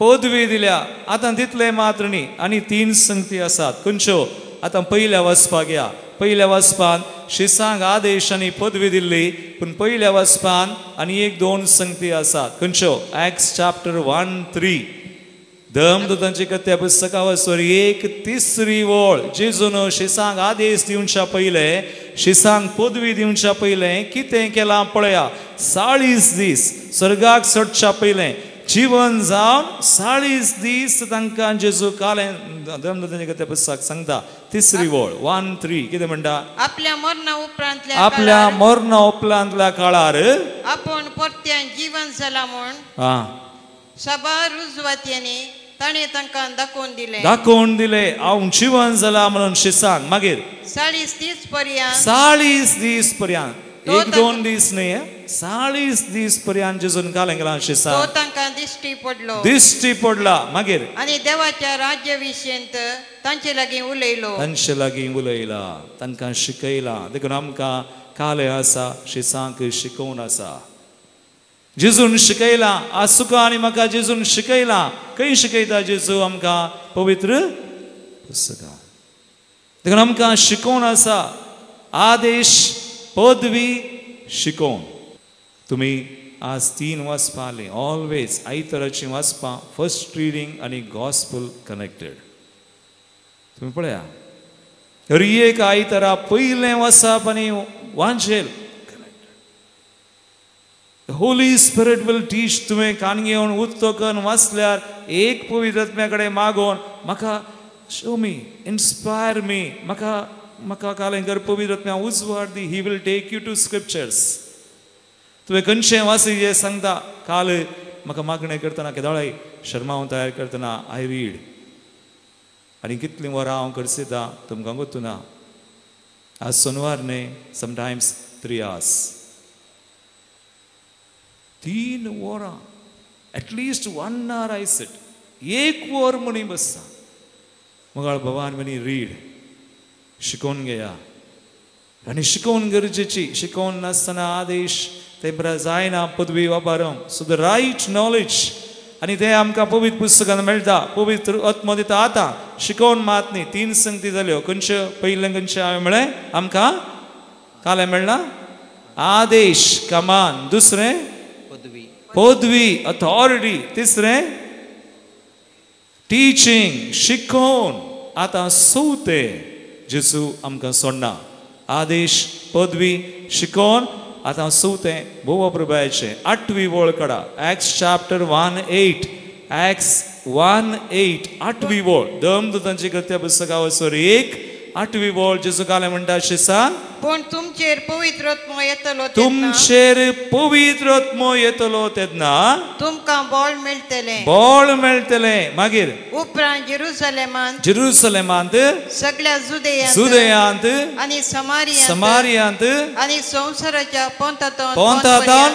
पदवी दिल्या, आतां तितलें मात्र न्ही. आनी 3 संगती आसात खंयच्यो? आतां पयल्या वाचपाक या. पयल्या वाचपान शिसांक आदेश आनी पदवी दिल्ली, पूण पयल्या वाचपान आनी 1-2 संगती आसात खंयच्यो? एक्ट्स चॅप्टर 1:3 धर्मदूतांची कथ्या पुस्तका वसर 1-3 वळ. जेजून शिसांक आदेश दिवच्या पयलें, शिसांक पदवी दिवच्या पयलें कितें केलां पळया. 40 दीस स्वर्गाक चडच्या पयलें जिवन जावन 40 दीस तांकां जेजू कालें. धर्मदूतांची कथ्या पुस्तक सांगता 3 वळ 1:3 कितें म्हणटा? आपल्या मरणा उपरांतल्या आपल्या मरणा उपरांतल्या काळार आपण परत्यान जीवन जाला म्हूण सभा रुजवात्यांनी ताणें तांकां दाखोवन दिलें, दाखोवन दिलें हांव जिवन जाला म्हणून शिसांक. मागीर 40 दीस पर्यंत, 40 दीस पर्यंत, 1-2 दीस न्हय, 40 दीस पर्यंत जेजून कालें गेला शिसांक. तो तांकां दिश्टी पडलो, दिश्टी पडला. मागीर आनी देवाच्या राज्य विशयंत तांचे लागीं उलयलो, तांचे लागीं उलयला, तांकां शिकयला. देखून आमकां कालें आसा शिसांक शिकोवन आसा. जेजून शिकयला आज तुका आनी म्हाका जेजून शिकयला. खंय शिकयता जेजू आमकां? पवित्र पुस्तकां. देखून आमकां शिकोवन आसा आदेश, पदवी, शिकोवन. तुमी आज 3 वाचपां आसलीं. ऑलवेज आयताराचीं वाचपां फर्स्ट रिडींग आनी गॉस्पल कनेक्टेड. तुमी पळया हर एक आयतारा पयलें वाचप आनी वांजेल. The Holy Spirit will teach. तुवें कान घेवन उत्तो करून वाचल्यार एक पवित्र आत्म्या कडेन मागोवन म्हाका शो मी, इन्स्पायर मी, म्हाका म्हाका कालें कर पवित्र आत्म्या उजवाड दी. He will take you to scriptures. तुवें खंयचें वाची जें सांगता. काल म्हाका मागणें करतना केदोळाय शर्मांव तयार करतना I read आनी कितलीं वरां हांव करसिता तुमकां गोत्तू ना. आज सोनवार न्हय, समटायम्स 3 hours, 3 वरां, at least 1 hour I sit. 1 वर म्हणी बसता. मगाळ भवान म्हणी रीड, शिकोवन घेया. आनी शिकोवन गरजेची, शिकोवन नासतना आदेश ते बरें जायना, पदवी वापरूंक. सो the right knowledge आनी तें आमकां पवित्र पुस्तकान मेळटा. पवित्र आत्मो दिता आतां शिकोवन मात न्ही. 3 संगती जाल्यो. खंयच्यो? पयलें खंयचें हांवें म्हळें आमकां कालें मेळ्ळा आदेश, कमान. दुसरें पदवी, अथॉरिटी. तिसरें टिचींग, शिकोवन. आतां चवथें जेजू आमकां सोडना. आदेश, पदवी, शिकोवन. आतां चवथें भोव प्रभायचें 8वी वळ काडा. एक्ट्स चॅप्टर 1:8, एक्ट्स 1:8, 8वी वळ. धर्मदूतांची कृत्या पुस्तका वसर 1 8वी वळ. जेजू कालें म्हणटा शिसांक, पूण तुमचेर पवित्र आत्मो येतलो, तुमचेर पवित्र आत्मो येतलो तेन्ना तुमकां बळ मेळटलें, बळ मेळटलें. मागीर उपरांत जेरुसलेमांत, जेरुसलेमांत, सगळ्या जुदेयांत आनी समारियांत आनी संवसाराच्या पोंतांत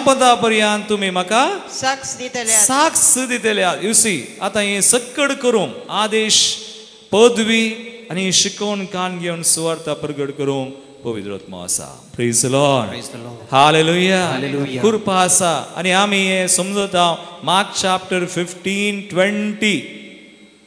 पोंता पर्यंत तुमी म्हाका साक्ष दितले, साक्ष दितले. You see आतां हें सक्कड करूंक आदेश, पदवी आनी शिकोवन कान घेवन सुवार्ता प्रगट करूंक पवित्र आत्मो आसा. Praise the Lord. Hallelujah. कृपा आसा. आनी आमी हें समजता. मार्क चॅप्टर 15:20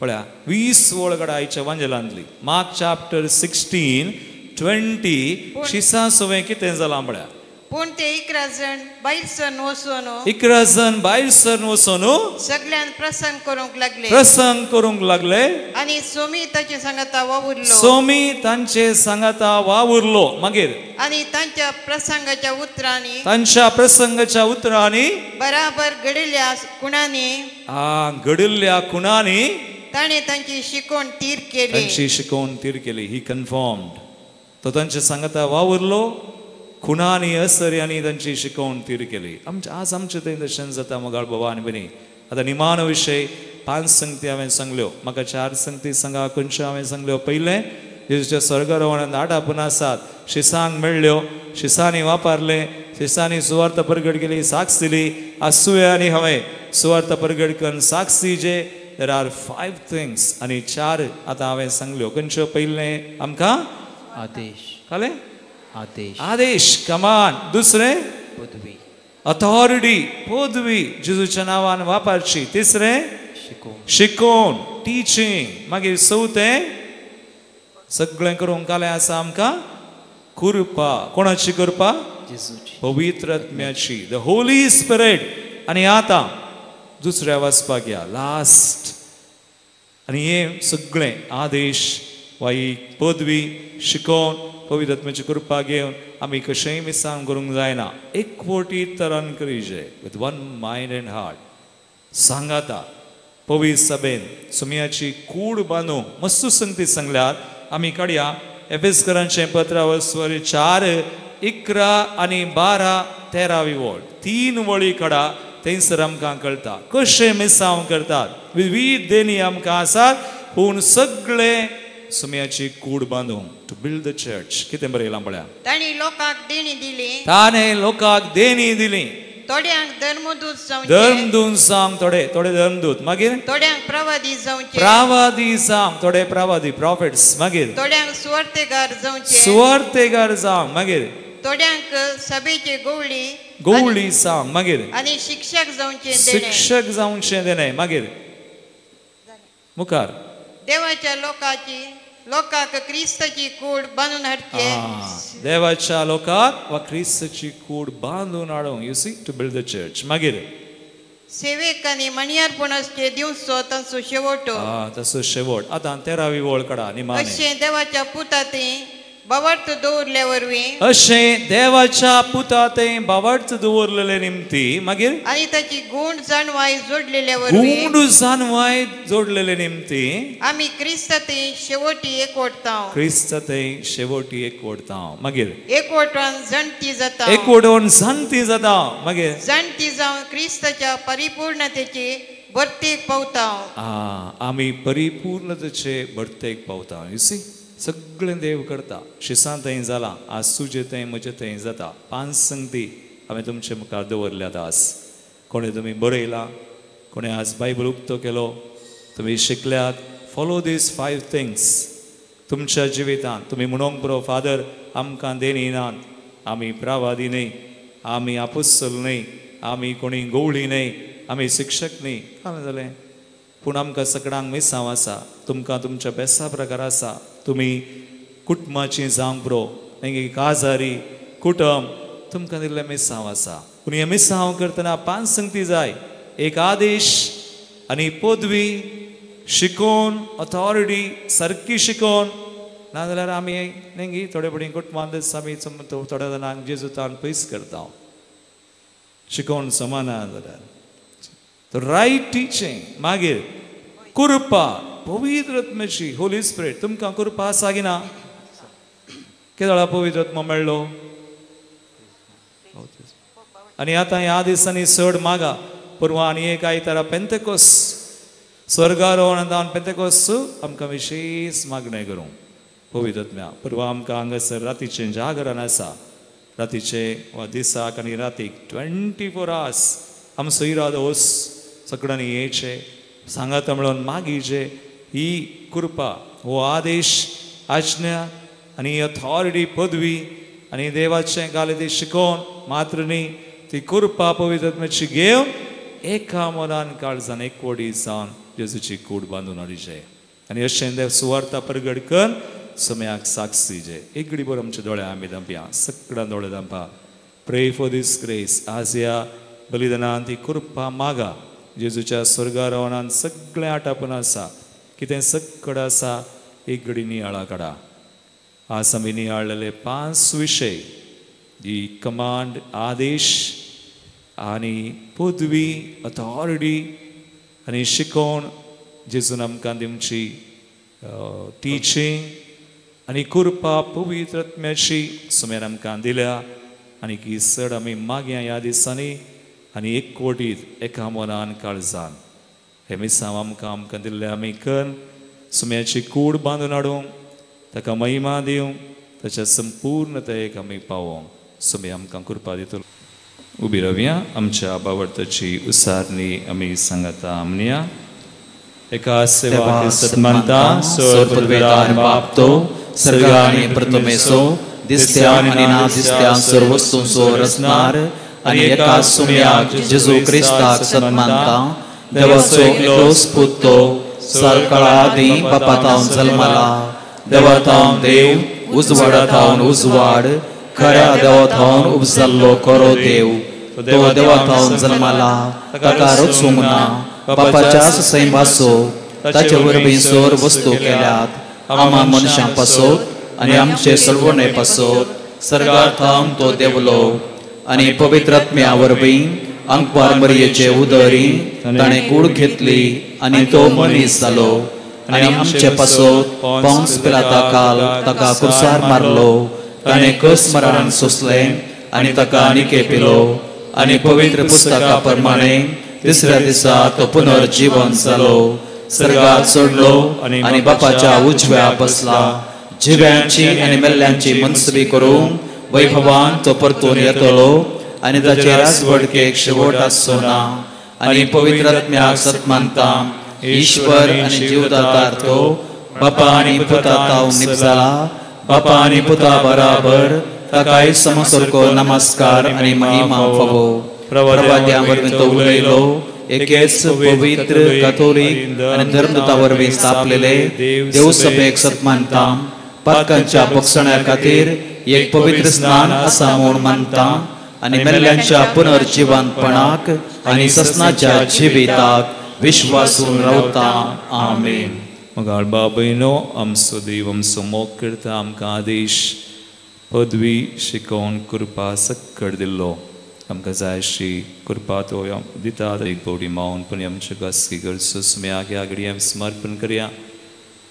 पळया 20 वळ काडा आयच्या वांजेलांतली. मार्क चॅप्टर 16:20 शिसां सवें कितें जालां पळया. पूण ते 11 जण भायर सरन वचून 11 जण भायर सरन वचून सगळ्यान प्रसंग करूंक लागले प्रसंग करूंक लागले आनी सोमी तांचे सांगाता वावुरलो सोमी तांचे सांगाता वावुरलो. मागीर आनी तांच्या प्रसंगाच्या उतरांनी तांच्या प्रसंगाच्या उतरांनी बराबर घडिल्ल्या खुणांनी घडिल्ल्या खुणांनी ताणें तांची शिकवण तीर केली तांची शिकवण तीर केली. ही कन्फर्म्ड. तो तांचे सांगाता वावुरलो, खुणांनी असर्यांनी तांची शिकवण तीर केली. आमच्या आज आमचें थंय दर्शन जाता मोगाळ बाबा आनी भयणी. आतां निमाणो विशय 5 संगती हांवें सांगल्यो. म्हाका 4 संगती सांगा खंयच्यो हांवें सांगल्यो. पयलें, जेजूच्या स्वर्गारोहणांत 8 आपूण आसात, शिसांक मेळ्ळ्यो, शिसांनी वापरलें, शिसांनी सुवार्थ परगट केली, साक्ष दिली. आसुया आनी हांवें सुवार्थ परगट करून साक्ष दिजे. There are 5 things आनी 4 आतां हांवें सांगल्यो. खंयच्यो? पयलें आमकां आदेश कळ्ळें? आदेश आदेश कमान. दुसरें पदवी अथॉरिटी पदवी जेजूच्या नांवान वापरची. तिसरें शिकोवन टिचींग. मागीर चवथें सगळें करूंक कालें आसा आमकां कृपा. कोणाची कृपा? पवित्र आत्म्याची, the Holi spirit. आनी आतां दुसऱ्या वाचपाक या लास्ट. आनी हें सगळें आदेश वा ही पदवी शिकोवन पवित्र आत्म्याची कृपा घेवन आमी कशेंय मिसांग करूंक जायना. एकवटी तरान करीजे with one mind and heart. सांगाता पवित्र सभेन सुमयाची कूड बांदूंक मस्तू संगती सांगल्यार आमी काडया एफेसकरांचें पत्र 4:11 आनी 12 13 वळ 3 वळी काडा. थंयसर आमकां कळटा कशें मिसांव करतात. विविध देणी आमकां आसात पूण सगळे सुमयाची कूड बांदूंक टू बिल्ड the church. कितें बरयलां पळया. तांणी लोकांक देणी दिली ताणें लोकांक देणी दिली. थोड्यांक धर्मदूत जावचें धर्मदूत जावंक थोडे थोडे धर्मदूत. मागीर थोड्यांक प्रवादी जावचें प्रवादी जावंक थोडे प्रवादी प्रॉफिट्स. मागीर थोड्यांक सुवार्तेगार जावचें सुवार्तेगार जावंक. मागीर थोड्यांक सभेचे गोवळी गोवळी जावंक. मागीर आनी शिक्षक जावचें शिक्षक जावचें देणें. मागीर मुखार देवाच्या लोकांची लोकांक क्रिस्ताची कूड बांदून हाडचे देवाच्या लोकांक वा क्रिस्ताची कूड बांदून हाडूंक. You see to build the church. मागीर सेवेकांनी मणयारपण आसचें दिवचो तांचो शेवट तसो शेवट. आतां 13वी वळ काडा निमाणें. अशें देवाच्या पुता थंय भावार्थ दवरल्या वरवीं अशें देवाच्या पुता थंय भावार्थ दवरलेले निमती. मागीर आनी ताची गूण जाणवाय जोडलेल्या वरवीं गूण जाणवाय जोडलेले निमती आमी क्रिस्ता थंय शेवटी एकवटता क्रिस्ता थंय शेवटी एकवटता. मागीर एकवटान जाणती जाता एकवटून जाणती जाता. मागीर जाणती जावन क्रिस्ताच्या परिपूर्णतेची भरतेक पावता. आमी परिपूर्णतेचे भरतेक पावता. You see सगळें देव करता. शिसां थंय जालां आज तुजे थंय म्हजें थंय जाता. 5 संगती हांवें तुमचे मुखार दवरल्यात आज. कोणें तुमी बरयलां, कोणें आज बायबल उक्तो केलो, तुमी शिकल्यात. फॉलो these 5 things तुमच्या जिवितांत. तुमी म्हणूंक पुरो फादर आमकां देणी नात, आमी प्रावादी न्हय, आमी आपोस्तल न्हय, आमी कोणी गोवळी न्हय, आमी शिक्षक न्हय. कांय जालें पूण आमकां सगळ्यांक मिसांव आसा. तुमकां तुमच्या बेसा प्रकार आसा. तुमी कुटुंबाची जावंक पुरो, मागीर काजारी कुटुंब तुमकां दिल्लें मिसांव आसा. पूण हें मिसांव करतना 5 संगती जाय. एक आदेश आनी पदवी शिकोवन अथॉरिटी सारकी शिकोवन. नाजाल्यार आमी न्ही थोडे फावटी कुटुंबांतच आमी थोड्या जाणांक जेजुतान पयस करता. शिकोवन समाना जाल्यार रायट टिचींग. मागीर कृपा पवित्र आत्म्याची होली स्पिरिट. तुमकां कृपा आसा की ना? केदळा पवित्र आत्मो मेळ्ळो? आनी आतां ह्या दिसांनी चड मागा. पूर्वा आनी एक आयतारा पेंतेकोस स्वर्गारोहण जावन पेंतेकोस आमकां विशेश मागणें करूंक पवित्र आत्म्या. पूर्वा आमकां हांगासर रातीचें जागरण आसा. रातीचें वा दिसाक आनी रातीक 24 आवर्स आमचो इरादो सगळ्यांनी येयचें सांगाता म्हणून मागीचे. ही कृपा हो आदेश आज्ञा आनी अथॉरिटी पदवी आनी देवाचें गाले ती शिकोवन मात्र न्ही ती कृपा पवित्र आत्म्याची घेवन एका मनान काळजान एकवटी जावन जेजूची कूड बांदून हाडचे आनी अशें देव सुवार्ता परगट कर समयाक साक्ष दिजे. एक घडी बरो आमचे दोळे आमी धांपया. सगळ्यां दोळे धांपा. Pray for this grace. आज ह्या बलिदानान ती कृपा मागा. जेजूच्या स्वर्गारोहणान सगळें आटापून आसा, कितें सक्कड आसा एक घडी नियाळा काडा. आज आमी नियाळलेले 5 विशय, ही कमांड, आदेश आनी पदवी, अथॉरिटी आनी शिकोवण जेजून आमकां दिवची टिचींग आनी कृपा पवित्र आत्म्याची सुमेर आमकां दिल्या. आनी की चड आमी मागया ह्या दिसांनी आनी एक कोटीत एका मनान काळजान हे मिसांव आमकां आमकां दिल्लें आमी कर सुम्याची कूड बांदून हाडूंक, ताका महिमा दिवंक, ताच्या संपूर्णतायेक आमी पावोवंक सुमी आमकां कृपा दितलो. उबी रावया, आमच्या बावडताची उसारणी आमी सांगता आमनिया. एका सेवा सन्मानता सर्वपदवेदार बाप तो सर्गानी प्रथमेसो दिसत्या आनी ना दिसत्या सर्व वस्तूंचो रचणार आनी एका सुम्याक जेजू क्रिस्ताक सन्मानता देवाचो एकलोच पूत तो सरकाळा आदीं बापा जल्मला, देवा थावन देव, उजवाडा थावन उजवाड, खऱ्या देवा थावन उपजाल्लो खरो देव, तो देवा थावन जल्मला, ताका रचूंक ना, बापाच्या सैमाचो, ताचे वरवीं सोर वस्तू केल्यात, आमा मनशां पासत आनी आमचे सळवणे पासत सर्गार थावन तो देवलो आनी पवित्र आत्म्या वरवीं अंकवार मरयेचे उदरी ताणें कूड घेतली आनी तो मनीस जालो आनी आमचे पासत पॉन्स पिलाता काल ताका कुर्सार मारलो, ताणें कस मरण सोंसलें आनी ताका निके पिलो आनी पवित्र पुस्तका प्रमाणे तिसऱ्या दिसा तो पुनर्जीवन जालो, सर्गात चडलो आनी बापाच्या उजव्या बसला, जिव्यांची आनी मेल्ल्यांची मनसबी करूंक वैभवान तो परतून येतलो आनी ताचे राजवडकेक शेवट आसचो ना. आनी पवित्र आत्म्याक सत्मानता, ईश्वर आनी जीवदातार तो बापा आनी पुता तावन निपजाला, बापा आनी पुता बराबर ताकाय समसारको नमस्कार आनी महिमा फावो. प्रवाद्यां वरवीं तो उलयलो, एकेच पवित्र काथोलीक आनी धर्मदूता वरवीं स्थापलेले देवसभेक सत्मानता, पातकांच्या बक्षण्या खातीर एक पवित्र स्नान आसा म्हूण मानता आनी मेल्ल्यांच्या पुनर्जिवंतपणाक आनी ससनाच्या जिविताक विश्वासून रावता. आमेन. मगाळ बाबयनो, आमचो देव आमचो मोग करता, आमकां आदेश, पदवी, शिकोवन कृपा सक्कड दिल्लो, आमकां जाय अशी कृपा तो दिता. एक फावटी मावन पण आमचे खासगी गरजो सुम्याक ह्या घडये आमी समर्पण करया.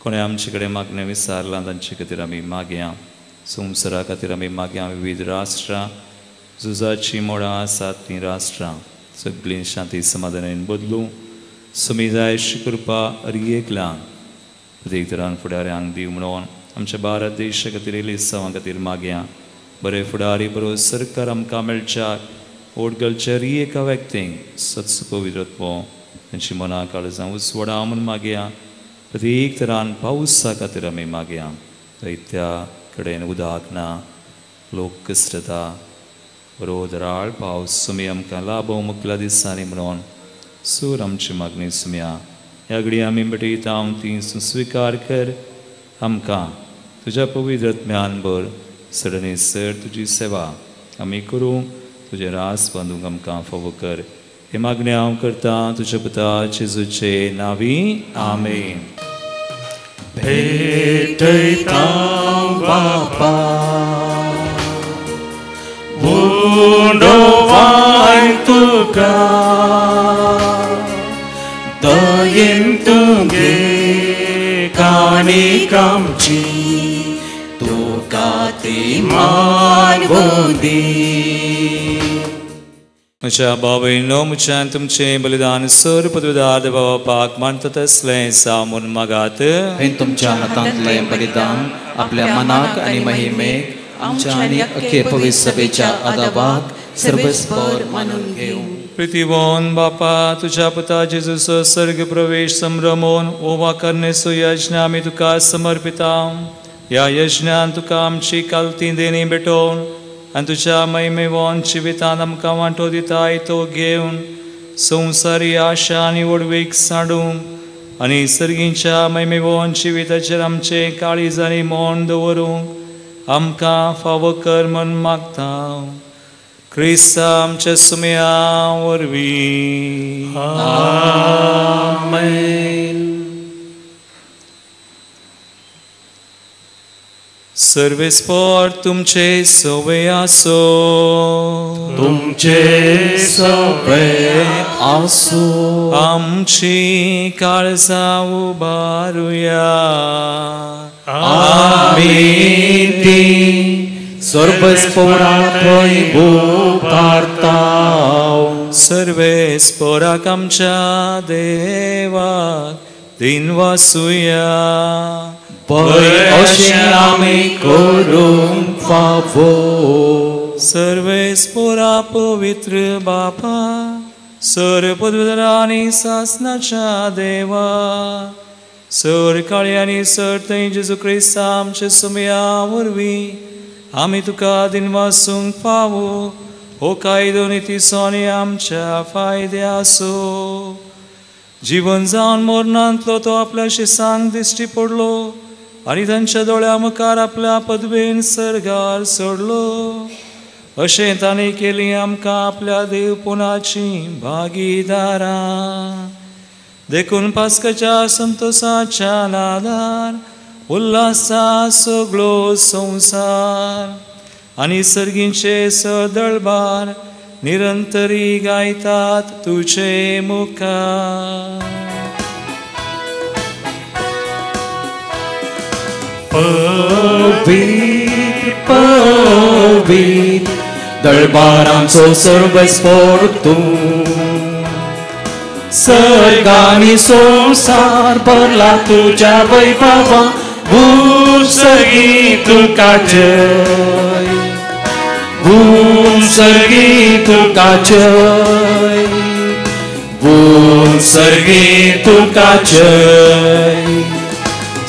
कोणें आमचे कडेन मागणें विचारलां तांचे खातीर आमी मागया. संवसारा खातीर आमी मागया. विविध राष्ट्रां झुजाचीं मोडां आसात तीं राष्ट्रां सगळीं शांती समाधानान बदलूं. सुमी जाय अशी कृपा अरयेकल्यान प्रत्येक तरान फुडाऱ्यांक दिव म्हणून आमच्या भारत देशा खातीर एलिसांवां खातीर मागया. बरें फुडारी, बरो सरकार आमकां मेळच्याक वोट घालच्या हर एका व्यक्तींक सत्स पवित्रत्व तांची मनां काळजां उजवाडा म्हूण मागया. प्रत्येक तरान पावसा खातीर आमी मागया. दैत्या कडेन उदक ना, लोक कसरता, बरो दराळ पावस सुमी आमकां लाभोवंक मुखल्या दिसांनी म्हणून सूर आमची मागणी सुमया. ह्या घडये आमी भेटयता ती स्विकार कर. आमकां तुज्या पवित्र आत्म्यान भर, सडनी सर तुजी सेवा आमी करूंक, तुजें रास बांदूंक आमकां फावो कर. हे मागणें हांव करतां तुज्या पुता जेजूचे नांवी. आमेन. भेटयता बापा उडोवाय तुका, दयेन तुगे काणी कामची, तुका ती मानवदी. म्हज्या बाबयनो, म्हज्यान तुमचें बलिदान सर पदवीदार देवा बापाक मानता तसलें जावं म्हूण मागात. हें तुमच्या हातांतलें बलिदान आपल्या मनाक आनी महिमेक आमच्या आनी अख्खे पवित्र सभेच्या आदाबाक सर्वस्पर मानून घेवं. प्रितीवन बापा, तुझ्या पुता जेजूचो सर्ग प्रवेश संभ्रमोन ओवा करनेचो यज्ञ आमी तुका समर्पिता. ह्या यज्ञान तुका आमची कालती देणी भेटोवन आनी तुज्या महिमेवन जिवितान आमकां वांटो दिताय तो घेवन संवसारी आशा आनी व्हडवीक सांडूंक आनी सर्गीच्या महिमेवन जिविताचेर आमचें काळीज आनी मन दवरूंक आमकां फावो कर म्हूण मागता. क्रिस्ता आमच्या सुम्या वरवीं. आमेन. सर्वेस्पोर तुमचे सवे आसो. तुमचे सवे आसो. आमची काळजां उबारुया. आमी ती सर्वेस्पोरा थंय उबारताव. सर्वेस्पोराक आमच्या देवाक दिनवासुया. पळय अशें आमी करूंक फावो. सर्वेस्पोरा पवित्र बापा, सर पदवीधर आनी सासनाच्या देवा, सर काळी आनी सर थंय जेजू क्रिस्ता आमच्या सुमया वरवीं आमी तुका दिनवासूंक फावो हो कायदो नितीचो आनी आमच्या फायद्याचो. जिवन जावन मरणांतलो तो आपल्या शिसांक दिश्टी पडलो आनी तांच्या दोळ्या मुखार आपल्या पदवेन सर्गार सोडलो. अशें ताणें केली आमकां आपल्या देवपणाची भागीदारां. देखून पास्काच्या संतोसाच्या नादार उल्हासा सगळो संवसार आनी सर्गींचे सदळबार निरंतरी गायतात तुजे मुखार. पवित्र पवित्र दरबारांचो सर्वेस्पोर तूं, सर्गानी संवसार भरला तुज्या वैभवा. भूसर्गी तुका जय, भूसर्गी तुका जय, भूसर्गी तुका जय.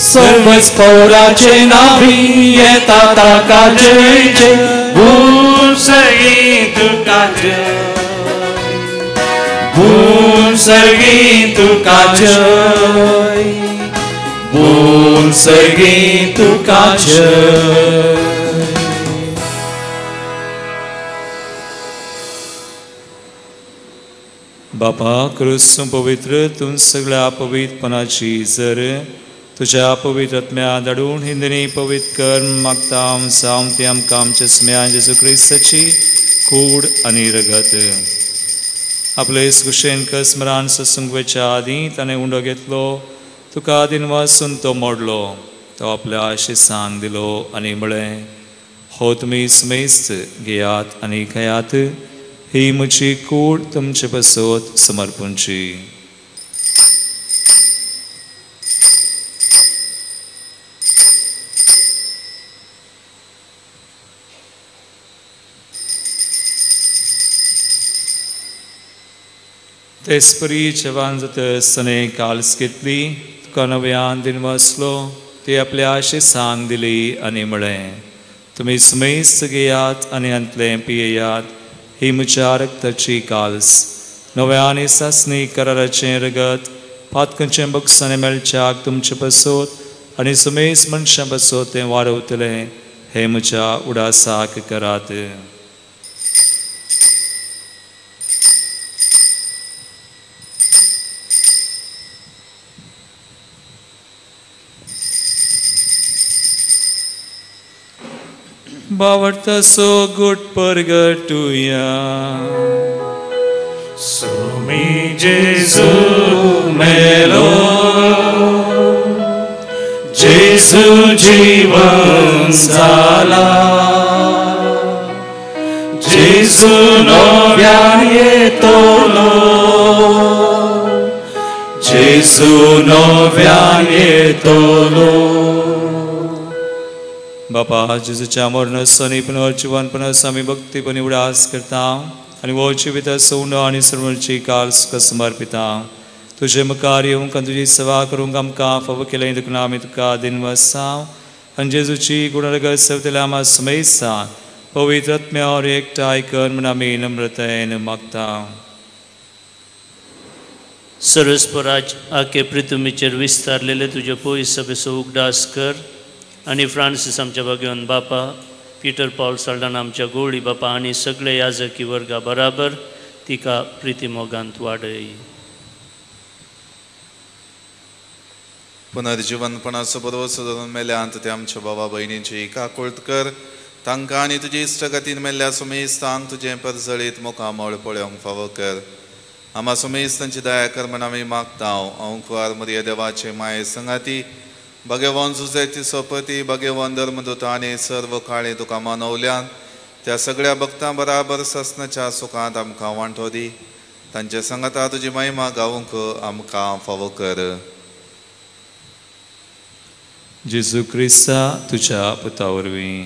सर्वेस्पोराचे नावी येता ताका जय जय. भूसर्गी तुका जय, भूसर्गी तुका जय, भूसर्गी तुका जय. बापा क्रिस्त पवित्र तूं सगळ्या पवित्रपणाची जर तुज्या पवित्र आत्म्या धाडून हिंदनी पवित्र कर मागता जावं ती आमकां आमच्या सुम्या जेजू क्रिस्ताची कूड आनी रगत. आपले कुशेन स्मरण ससूंक वयच्या आदीं ताणें उंडो घेतलो, तुका दिनवासून तो मोडलो, तो आपल्या शिसांक दिलो आनी म्हळें, हो तुमी समेस्त घेयात आनी खायात, ही म्हजी कूड तुमचे पासत समर्पणची. तेचपरी जेवण जाता काल्स घेतली, तुका नव्यान दिनवासलो, ती आपल्या शिसांक दिली आनी म्हळें, तुमी समेस्त घेयात आनी हांतलें पियेयात, ही म्हज्या रक्ताची काल्स, नव्या आनी सासणी कराराचें रगत, पातकांचें बक्षाणें मेळच्याक तुमचे पासत आनी समेस्त मनशां पासत तें वाडवतलें, हें म्हज्या उडासाक करात. बावडतासो गुट परगटुया. सुमी जेजू मेलो, जेजू जीवन जाला, जेजू नव्यान येतलो, जेजू नव्यान येतलो. बापा जेजूच्या मरणाचो आनी पुनर्जिवनपणाचो आमी भक्तीपणी उडास करता आनी हो जिविताचो उंडो आनी सर्वांची काल्स तुका समर्पिता. तुजे मुखार येवंक आनी तुजी सेवा करूंक आमकां फावो केलें देखून आमी तुका दिनवासा. आनी जेजूची गुणरगत सेवतल्या आमा समेस्ता पवित्र आत्म्यावर एकठांय कर म्हूण आमी नम्रतायेन मागता. सर्वेस्पोराज आखे पृथ्वीचेर विस्तारलेले तुजे पयस सभेचो उगडास कर आनी फ्रांसीस आमच्या भाग्यवान बापा पिटर पावल साल्दाना आमच्या गोवळी बापा आनी सगळे याजकी वर्गा बराबर तिका प्रिती मोगांत वाडय. पुनर्जीवनपणाचो भरवसो धरून मेल्यांत ते आमच्या बाबा भयणींची काकुळट कर. तांकां आनी तुजे इश्टगतीन मेल्ल्या सुमेस्तांक तुजें परजळीत मुखामळ पळोवंक फावो कर. आमा सुमेस्तांची दया कर म्हण आमी मागता. अंकुवार मरिया देवाचे माये संगाती भगवान जुजेची सोपती भगवान धर्मदूत आनी सर्व काळी तुका मानवल्यान त्या सगळ्या भक्तां बराबर ससनाच्या सुखांत आमकां वांटो दी. तांचे संगाता तुजी महिमा गावंक आमकां फावो कर. जेजू क्रिस्ता तुझ्या पुता वरवीं.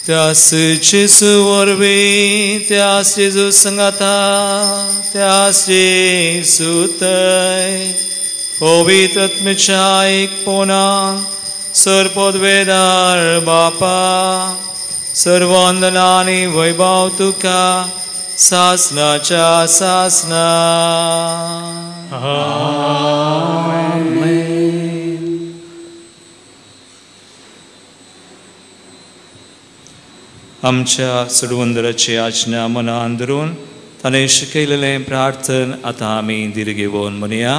त्यास जेजू वरवीं, त्यास जेजू संगाता, त्यास जेजू थंय पवित्र आत्म्याच्या एकपणा सर्वपदवेदार बापा सर्वंदना आनी वैभव तुका सासनाच्या सासना. आमेन. आमच्या सोडवंदराची आज्ञा मनान धरून ताणें शिकयलेलें प्रार्थन आतां आमी धीर घेवन म्हणया.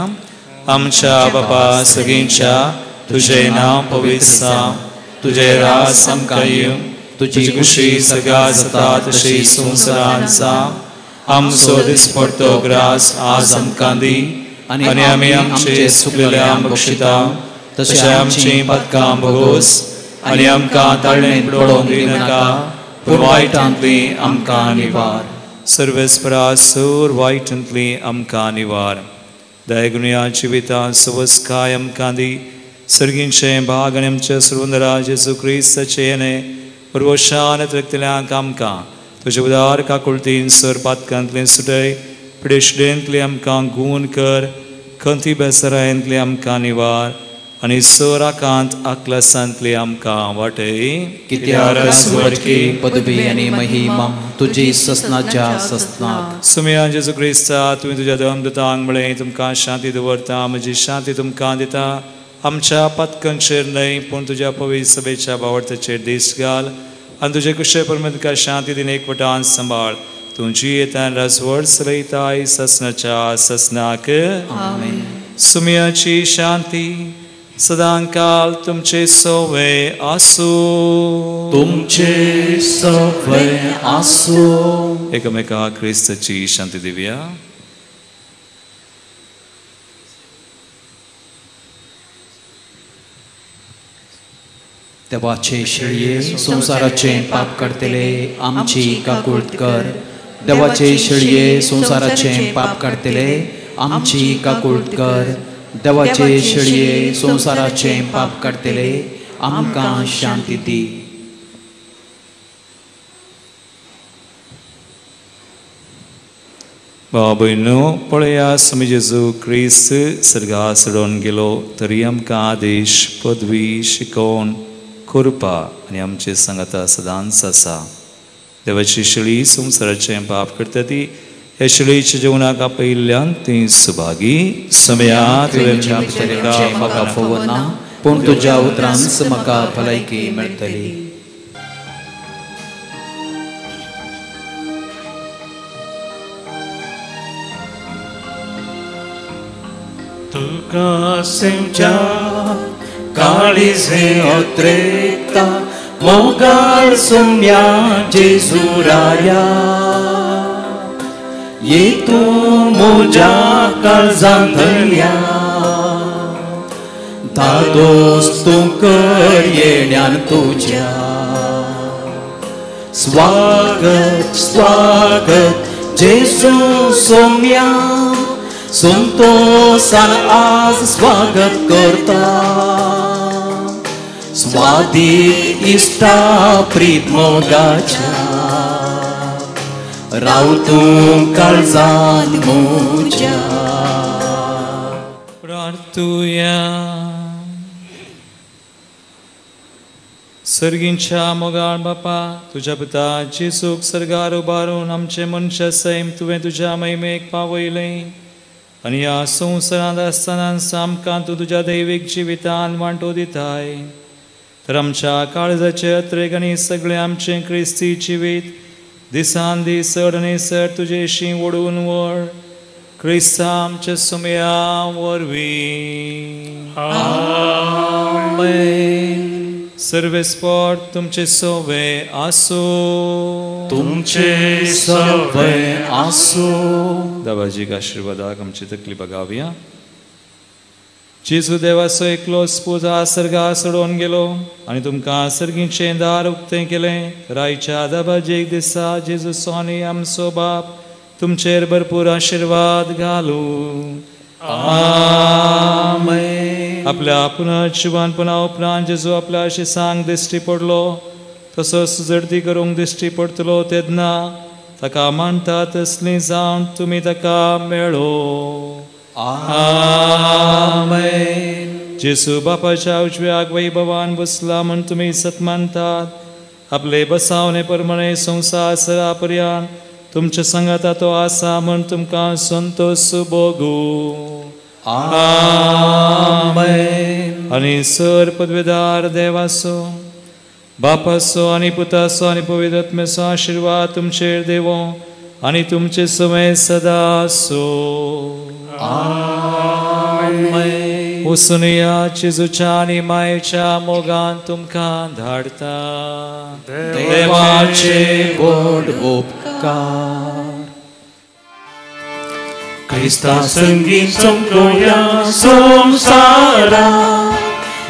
आमच्या बापा सगळींच्या तुजें नांव पवित्र जावं, तुजें राज आमकां येवं, तुजी खुशी सगळ्या जाता तशी संवसारांत जावं. आमचो दिसपडतो ग्रास आज आमकां दी आनी आमी आमचे चुकलेल्यांक बक्षिता तशें आमचीं पातकां भोगोस आनी आमकां ताळणेंत पडोवंक दिनाका पूण वायटांतली आमकां निवार. सर्वेस्परा सोर वायटांतली आमकां निवार. दयगुणया जिवितां सवस्काय आमकां दी. सर्गींचें भाग आनी आमच्या सर्वंदरा जेजू क्रिस्ताचें येणें पुर्वशान रक्तल्यांक आमकां तुजे उदार काकुळतीन सर पातकांतलें सुटय. पिडेशडेंतलें आमकां गूण कर, खंती बेसरायंतलें आमकां निवार आनी सोराकांत आकलासांतलें आमकां वाटय. कित्याक राजवटकी पदवी आनी महिमा तुजी ससनाच्या ससनाक. सुमया जेजू क्रिस्ता तुवें तुज्या धर्मदूतांक म्हळें तुमकां शांती दवरता, म्हजी शांती तुमकां दिता. आमच्या पातकांचेर न्हय पूण तुज्या पवित्र सभेच्या बावडताचेर दीस घाल आनी तुजे कुशे परमें तुका शांती दिन एकवटान सांबाळ. तुजी येतान राजवट चलयताय ससनाच्या ससनाक. सुमयाची शांती सदांकाल तुमचे सोवे आसूं. तुमचे सोवे आसूं. एकामेका क्रिस्ताची शांती दिवया. देवाचे शेळये संवसाराचे पाप काडटले आमची काकुळट कर. देवाचे शेळये संवसाराचे पाप काडटले आमची काकुळट कर. देवाचे शेळये संवसाराचे पाप काडटले आमकां शांती दी. भाव भयणो पळया स्वामी जेजू क्रिस्त सर्गा चडोवन गेलो तरी आमकां आदेश पदवी शिकोवन करपा आनी आमचे सांगाता सदांच आसा. देवाची शेळी संवसाराचें पाप करता ती ह्या शेळीच्या जेवणाक आपयिल्ल्यान ती सुभागी. समया म्हाका फोवना पूण तुज्या उतरांच म्हाका भलायकी मेळटली. तुका सेमच्या काळीजे ओत्रेता मोगाळ सुम्या जेजुराया ये तूं म्हज्या काळजांतल्या धादोस तूं कर येण्यान तुज्या. स्वागत स्वागत जेजू सोम्या संतोषान आज स्वागत करता. स्वादी इश्टा प्रीत मोगाच्या राव तूं काळजान म्हज्या. प्रार्थुया. सर्गींच्या मोगाळ बापा तुज्या पुता जेजूक सर्गार उबारून आमचें मनशा सैम तुवें तुज्या महिमेक पावयलें. आनी ह्या संवसारांत आसतना आमकां तूं तुज्या दैवीक जिवितान वांटो दिताय. तर आमच्या काळजाचे अत्रेक आनी सगळें आमचें क्रिस्ती जिवीत दिसान दीस चड आनी चड तुजेशी ओडून व्हर क्रिस्ता आमच्या सुमया वरवीं. आमेन. सर्वेस्पोर तुमचे सोवे आसूं. तुमचे सोवे आसूं. दाबाजीक आशिर्वादाक आमची तकली बगावया. जेजू देवाचो एकलोच पूत सर्गा सोडून गेलो आनी तुमकां सर्गीचें दार उक्तें केलें. रायच्या दाबाजीक दिसा जेजू सोनी आमचो बाप तुमचेर भरपूर आशिर्वाद घालूं. आमेन. आपल्या पुनर्जिवनपणा उपरांत जेजू आपल्या शिसांक दिश्टी पडलो तसोच जडती करूंक दिश्टी पडटलो तेन्ना ताका मानता तसली जावन तुमी ताका मेळो. आमेन. जेजू बापाच्या उजव्याक वैभवान बसला म्हूण तुमी सत मानतात. आपले बसावणे प्रमाणे संवसार सरा पर्यंत तुमच्या संगाता तो आसा म्हूण तुमकां संतोश भोगू. आमेन. आनी सर पदवेदार देवाचो बापाचो आनी पुताचो आनी पवित्र आत्म्याचो आशिर्वाद तुमचेर देवो आनी तुमचे समय सदा आसूं. आमेन. वसुनया जेजूच्या आनी मायेच्या मोगान तुमकां धाडटा. देवाचे व्हड उपकार. क्रिस्ता संगीत चमकोया संवसारा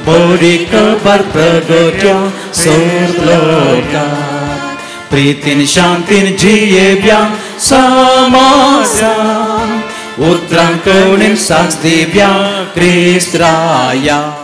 बरी खबर प्रगट्या सर्वलोकात. प्रीतीन शांतीन जियेव्या समाजान उतरां करुणेन साक्ष दिव्या क्रिस्त राया.